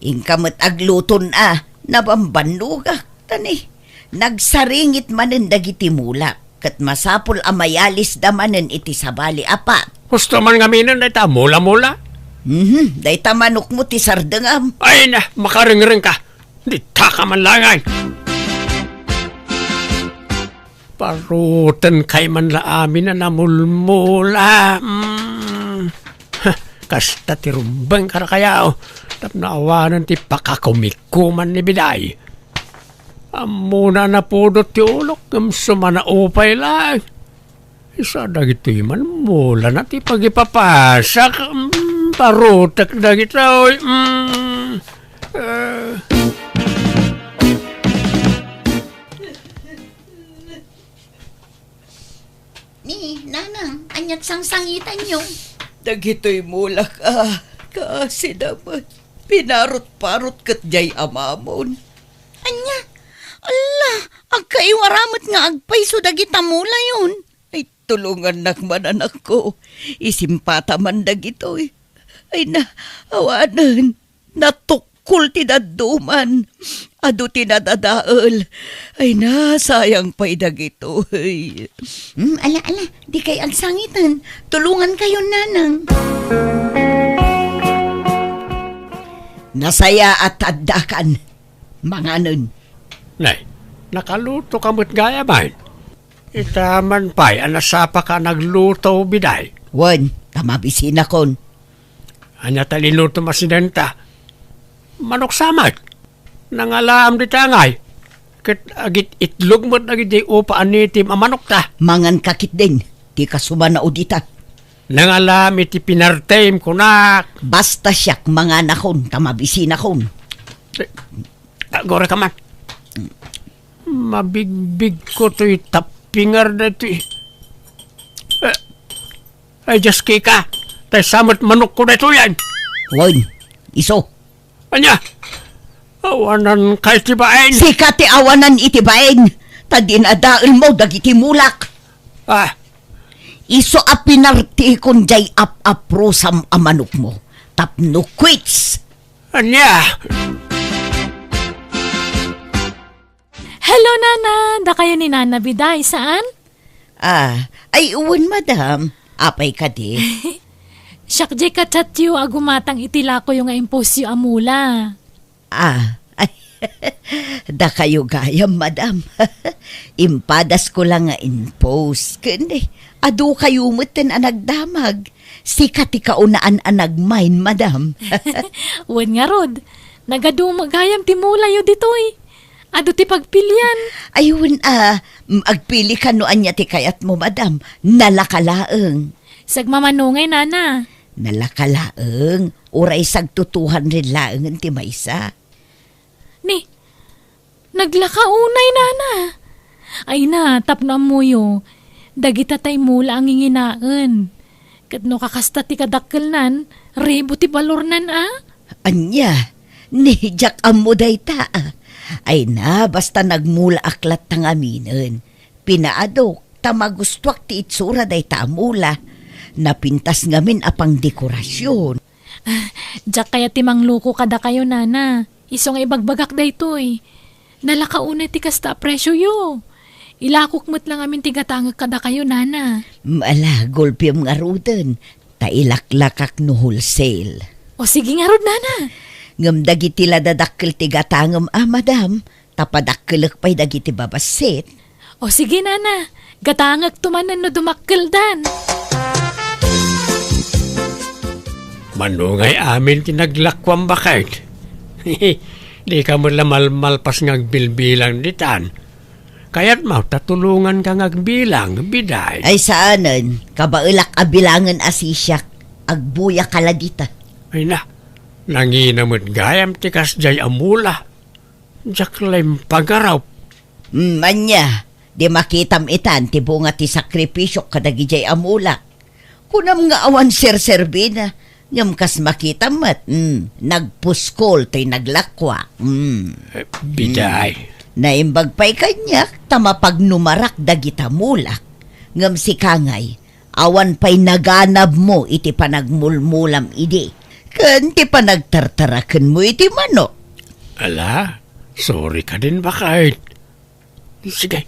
Inka met agluton a, nabambannogak, tani. Nagsaringit manen dagiti mulak, ket masapul a mayalisda manen iti sabali a pat. Husto man ngaminen dayta mula-mula? Mhm, dayta manokmo ti sardengam. Ay na, makarengreng ka. Ditaka man laeng. Parutenkay man la amin a namulmula. Mm. Kasta ti rumbeng kadakayo, tapno awanen ti pakakumikuman ni Biday. Ammona a napudot ti ulok, ngem sumanaupay laeng. Isu dagitoy man, mulana ti pagipapasak. Mm, parutek dagitoy. Mm. Eh. Ni, Nanang, ania't sangsangitanyo? Dagitoy mulak a, kaasida met. Pinarot-parot ket diay amamon. Ania? Alla, agkaiwara met nga agpayso dagita mulayon. Ay, tulongannak man, anakko. Isimpata man dagitoy. Ay na, awanen. Natukkol ti dadduman. Adu ti nadadael. Ay na, sayang pay dagitoy. Hmm, ala, ala, dikay agsangiten. Tulongankayon, nanang. Nasayaat ta addakan. Manganen. Nay, nakaluto ka met gayam, ay? Ita man pay a nasapa ka nagluto, biday. Wen, ta mabisinakon. Ania ta linlutom a sinenta? Manok sa met. Nangalaam dita ngay. Ket agit-itlog met dagiti upa a nitim a manokta. Mangan ka ketdin, ti kasumana dita. Nangalaam iti pinartem, kunak. Basta siak manganakon, ta mabisinakon. Eh, agora ka man. Mabigbigko toy tappingar daytoy. Eh, ay, Diyos, kika. Tay sa met manokko daytoy, ay. Wen, isu. Ania? Awanan kay ti bain? Sika ti awanan iti bain. Ta dinadaelmo dagiti mulak. Ah. Isu a pinartikon diay ap-aprosam a manokmo. Tapno quits. Ania? Hello, Nana! Dakayo ni Nana, biday, saan? Ah, ay, wen, madam. Apay kadi? Siak diay ka-chatyo a gumatang iti lakoyo nga imposyo a mula. Ah, ay, dakayo gayam, madam. Impadasko la nga impos. Ken, adu kayo metten a nagdamag. Sika ti kaunaan a nagmain, madam. Wen ngarud, nagadu met gayam ti mulayo ditoy. Adu ti pagpilian. Ay, wen a, mm, agpili ka no ania ti kayatmo, madam. Nalaka laeng. Sagmamanungay, nana. Nalaka laeng. Uray sagto two hundred laengen ti maysa. Ni, naglaka unay, nana. Ay na, tapno ammoyo, dagita tay mula a nginginaen. Ket no kakasta ti kadakkelnan, ribu ti balornan a. Ania? Ni, diak ammo dayta a. Ay na, basta nagmulaak latta ngaminen. Pinaadok, ta magustuak ti itsura dayta a mula. Napintas ngamin a pangdekorasyon. Ah, diak kayat ti mangluko kadakayo, nana. Isu nga ibagbagak daytoy. Nalaka unay ti kasta a presioyo. Ilakok met la ngamin ti gatangek kadakayo, nana. Mm, ala, gulpem ngaruden. Ta ilaklakak no wholesale. O, sige ngarud, nana. Ngem dagiti la dadakkel ti gatangem a, madam, ta padakkelek pay dagiti babassit. O sige, nana, gatangekto manen no dumakkeldan. Manungay amin ti naglakuam, baket. Dika met la malmalpas nga agbilbilang ditan. Kayatmo ta tulonganka nga agbilang, biday. Ay, saanen, kabaelak a bilangen a sisiak, agbuya ka la dita. Ay na, nangina met gayam ti kasdiay a mula. Diak la impagarup. Mm, ania, di makitam itan ti bunga ti sakripisiok kadagidiay a mulak. Kunam nga awan serserbina, ngem kas makitam met, mm, nagpuskol toy naglakua. Mm. Eh, biday. Mm. Naimbag pay kaniak ta mapagnumarak dagita mulak. Ngem sika ngay, awan pay naganabmo iti panagmulmulam idi, ken ti panagtartarakenmo iti manok. Ala, sorry kadin, baket. Sige,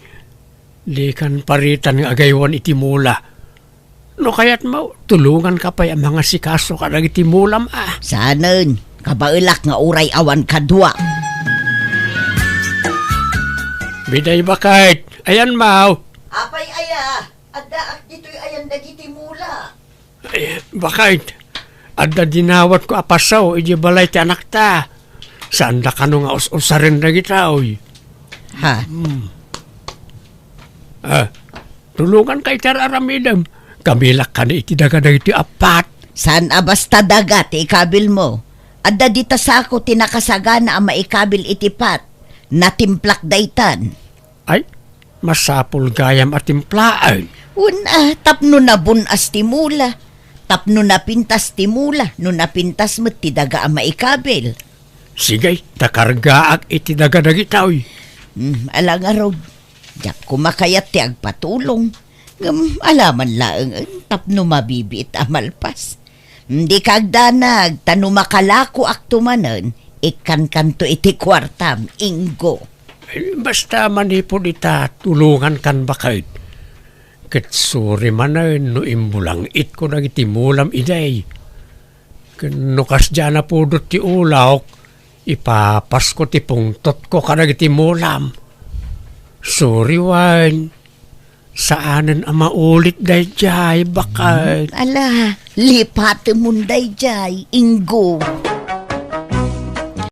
dikan paritan nga agaywan iti mula. No kayatmo, tulonganka pay a mangasikaso kadagiti mulam a. Saanen, kabaelak nga uray awan kadua. Biday, baket, ayanmo. Apay aya? Addaak ditoy ayan dagiti mula. Eh, baket, adda dinawatko a pasaw idiay balay ti anakta. Saanda kano nga us-usaren dagitoy. Ha? Hmm. Ah, tulonganka iti ar-aramidem. Kabilak kano iti daga dagitoy appat. Saan a basta daga ti ikabilmo? Adda dita sako ti nakasagana a maikabil iti pat. Natimplak daytan. Ay, masapul gayam a timplaen. Wen a, tapno nabun-as ti mula, tapno napintas ti mula, no napintas met ti daga a maikabil. Sige, ta kargaak iti daga dagitoy. Hmm, ala ngarud, diak koma kayat ti agpatulong. Ngem ala man laeng tapno mabibiit a malpas. Dika agdanag, ta no makalakoakto manen, ikkankanto iti kuartam, Ingo. Eh, basta manipud ita, tulongankan baket. Ket suri manen no imbulangitko dagiti mulam idi. Ken no kasdiay a napudot ti ulawko, ipapasko ti pungtotko kadagiti mulam. Suri wen, saanen a maulit daydiay, baket. Ala, lipatemon daydiay, Ingo.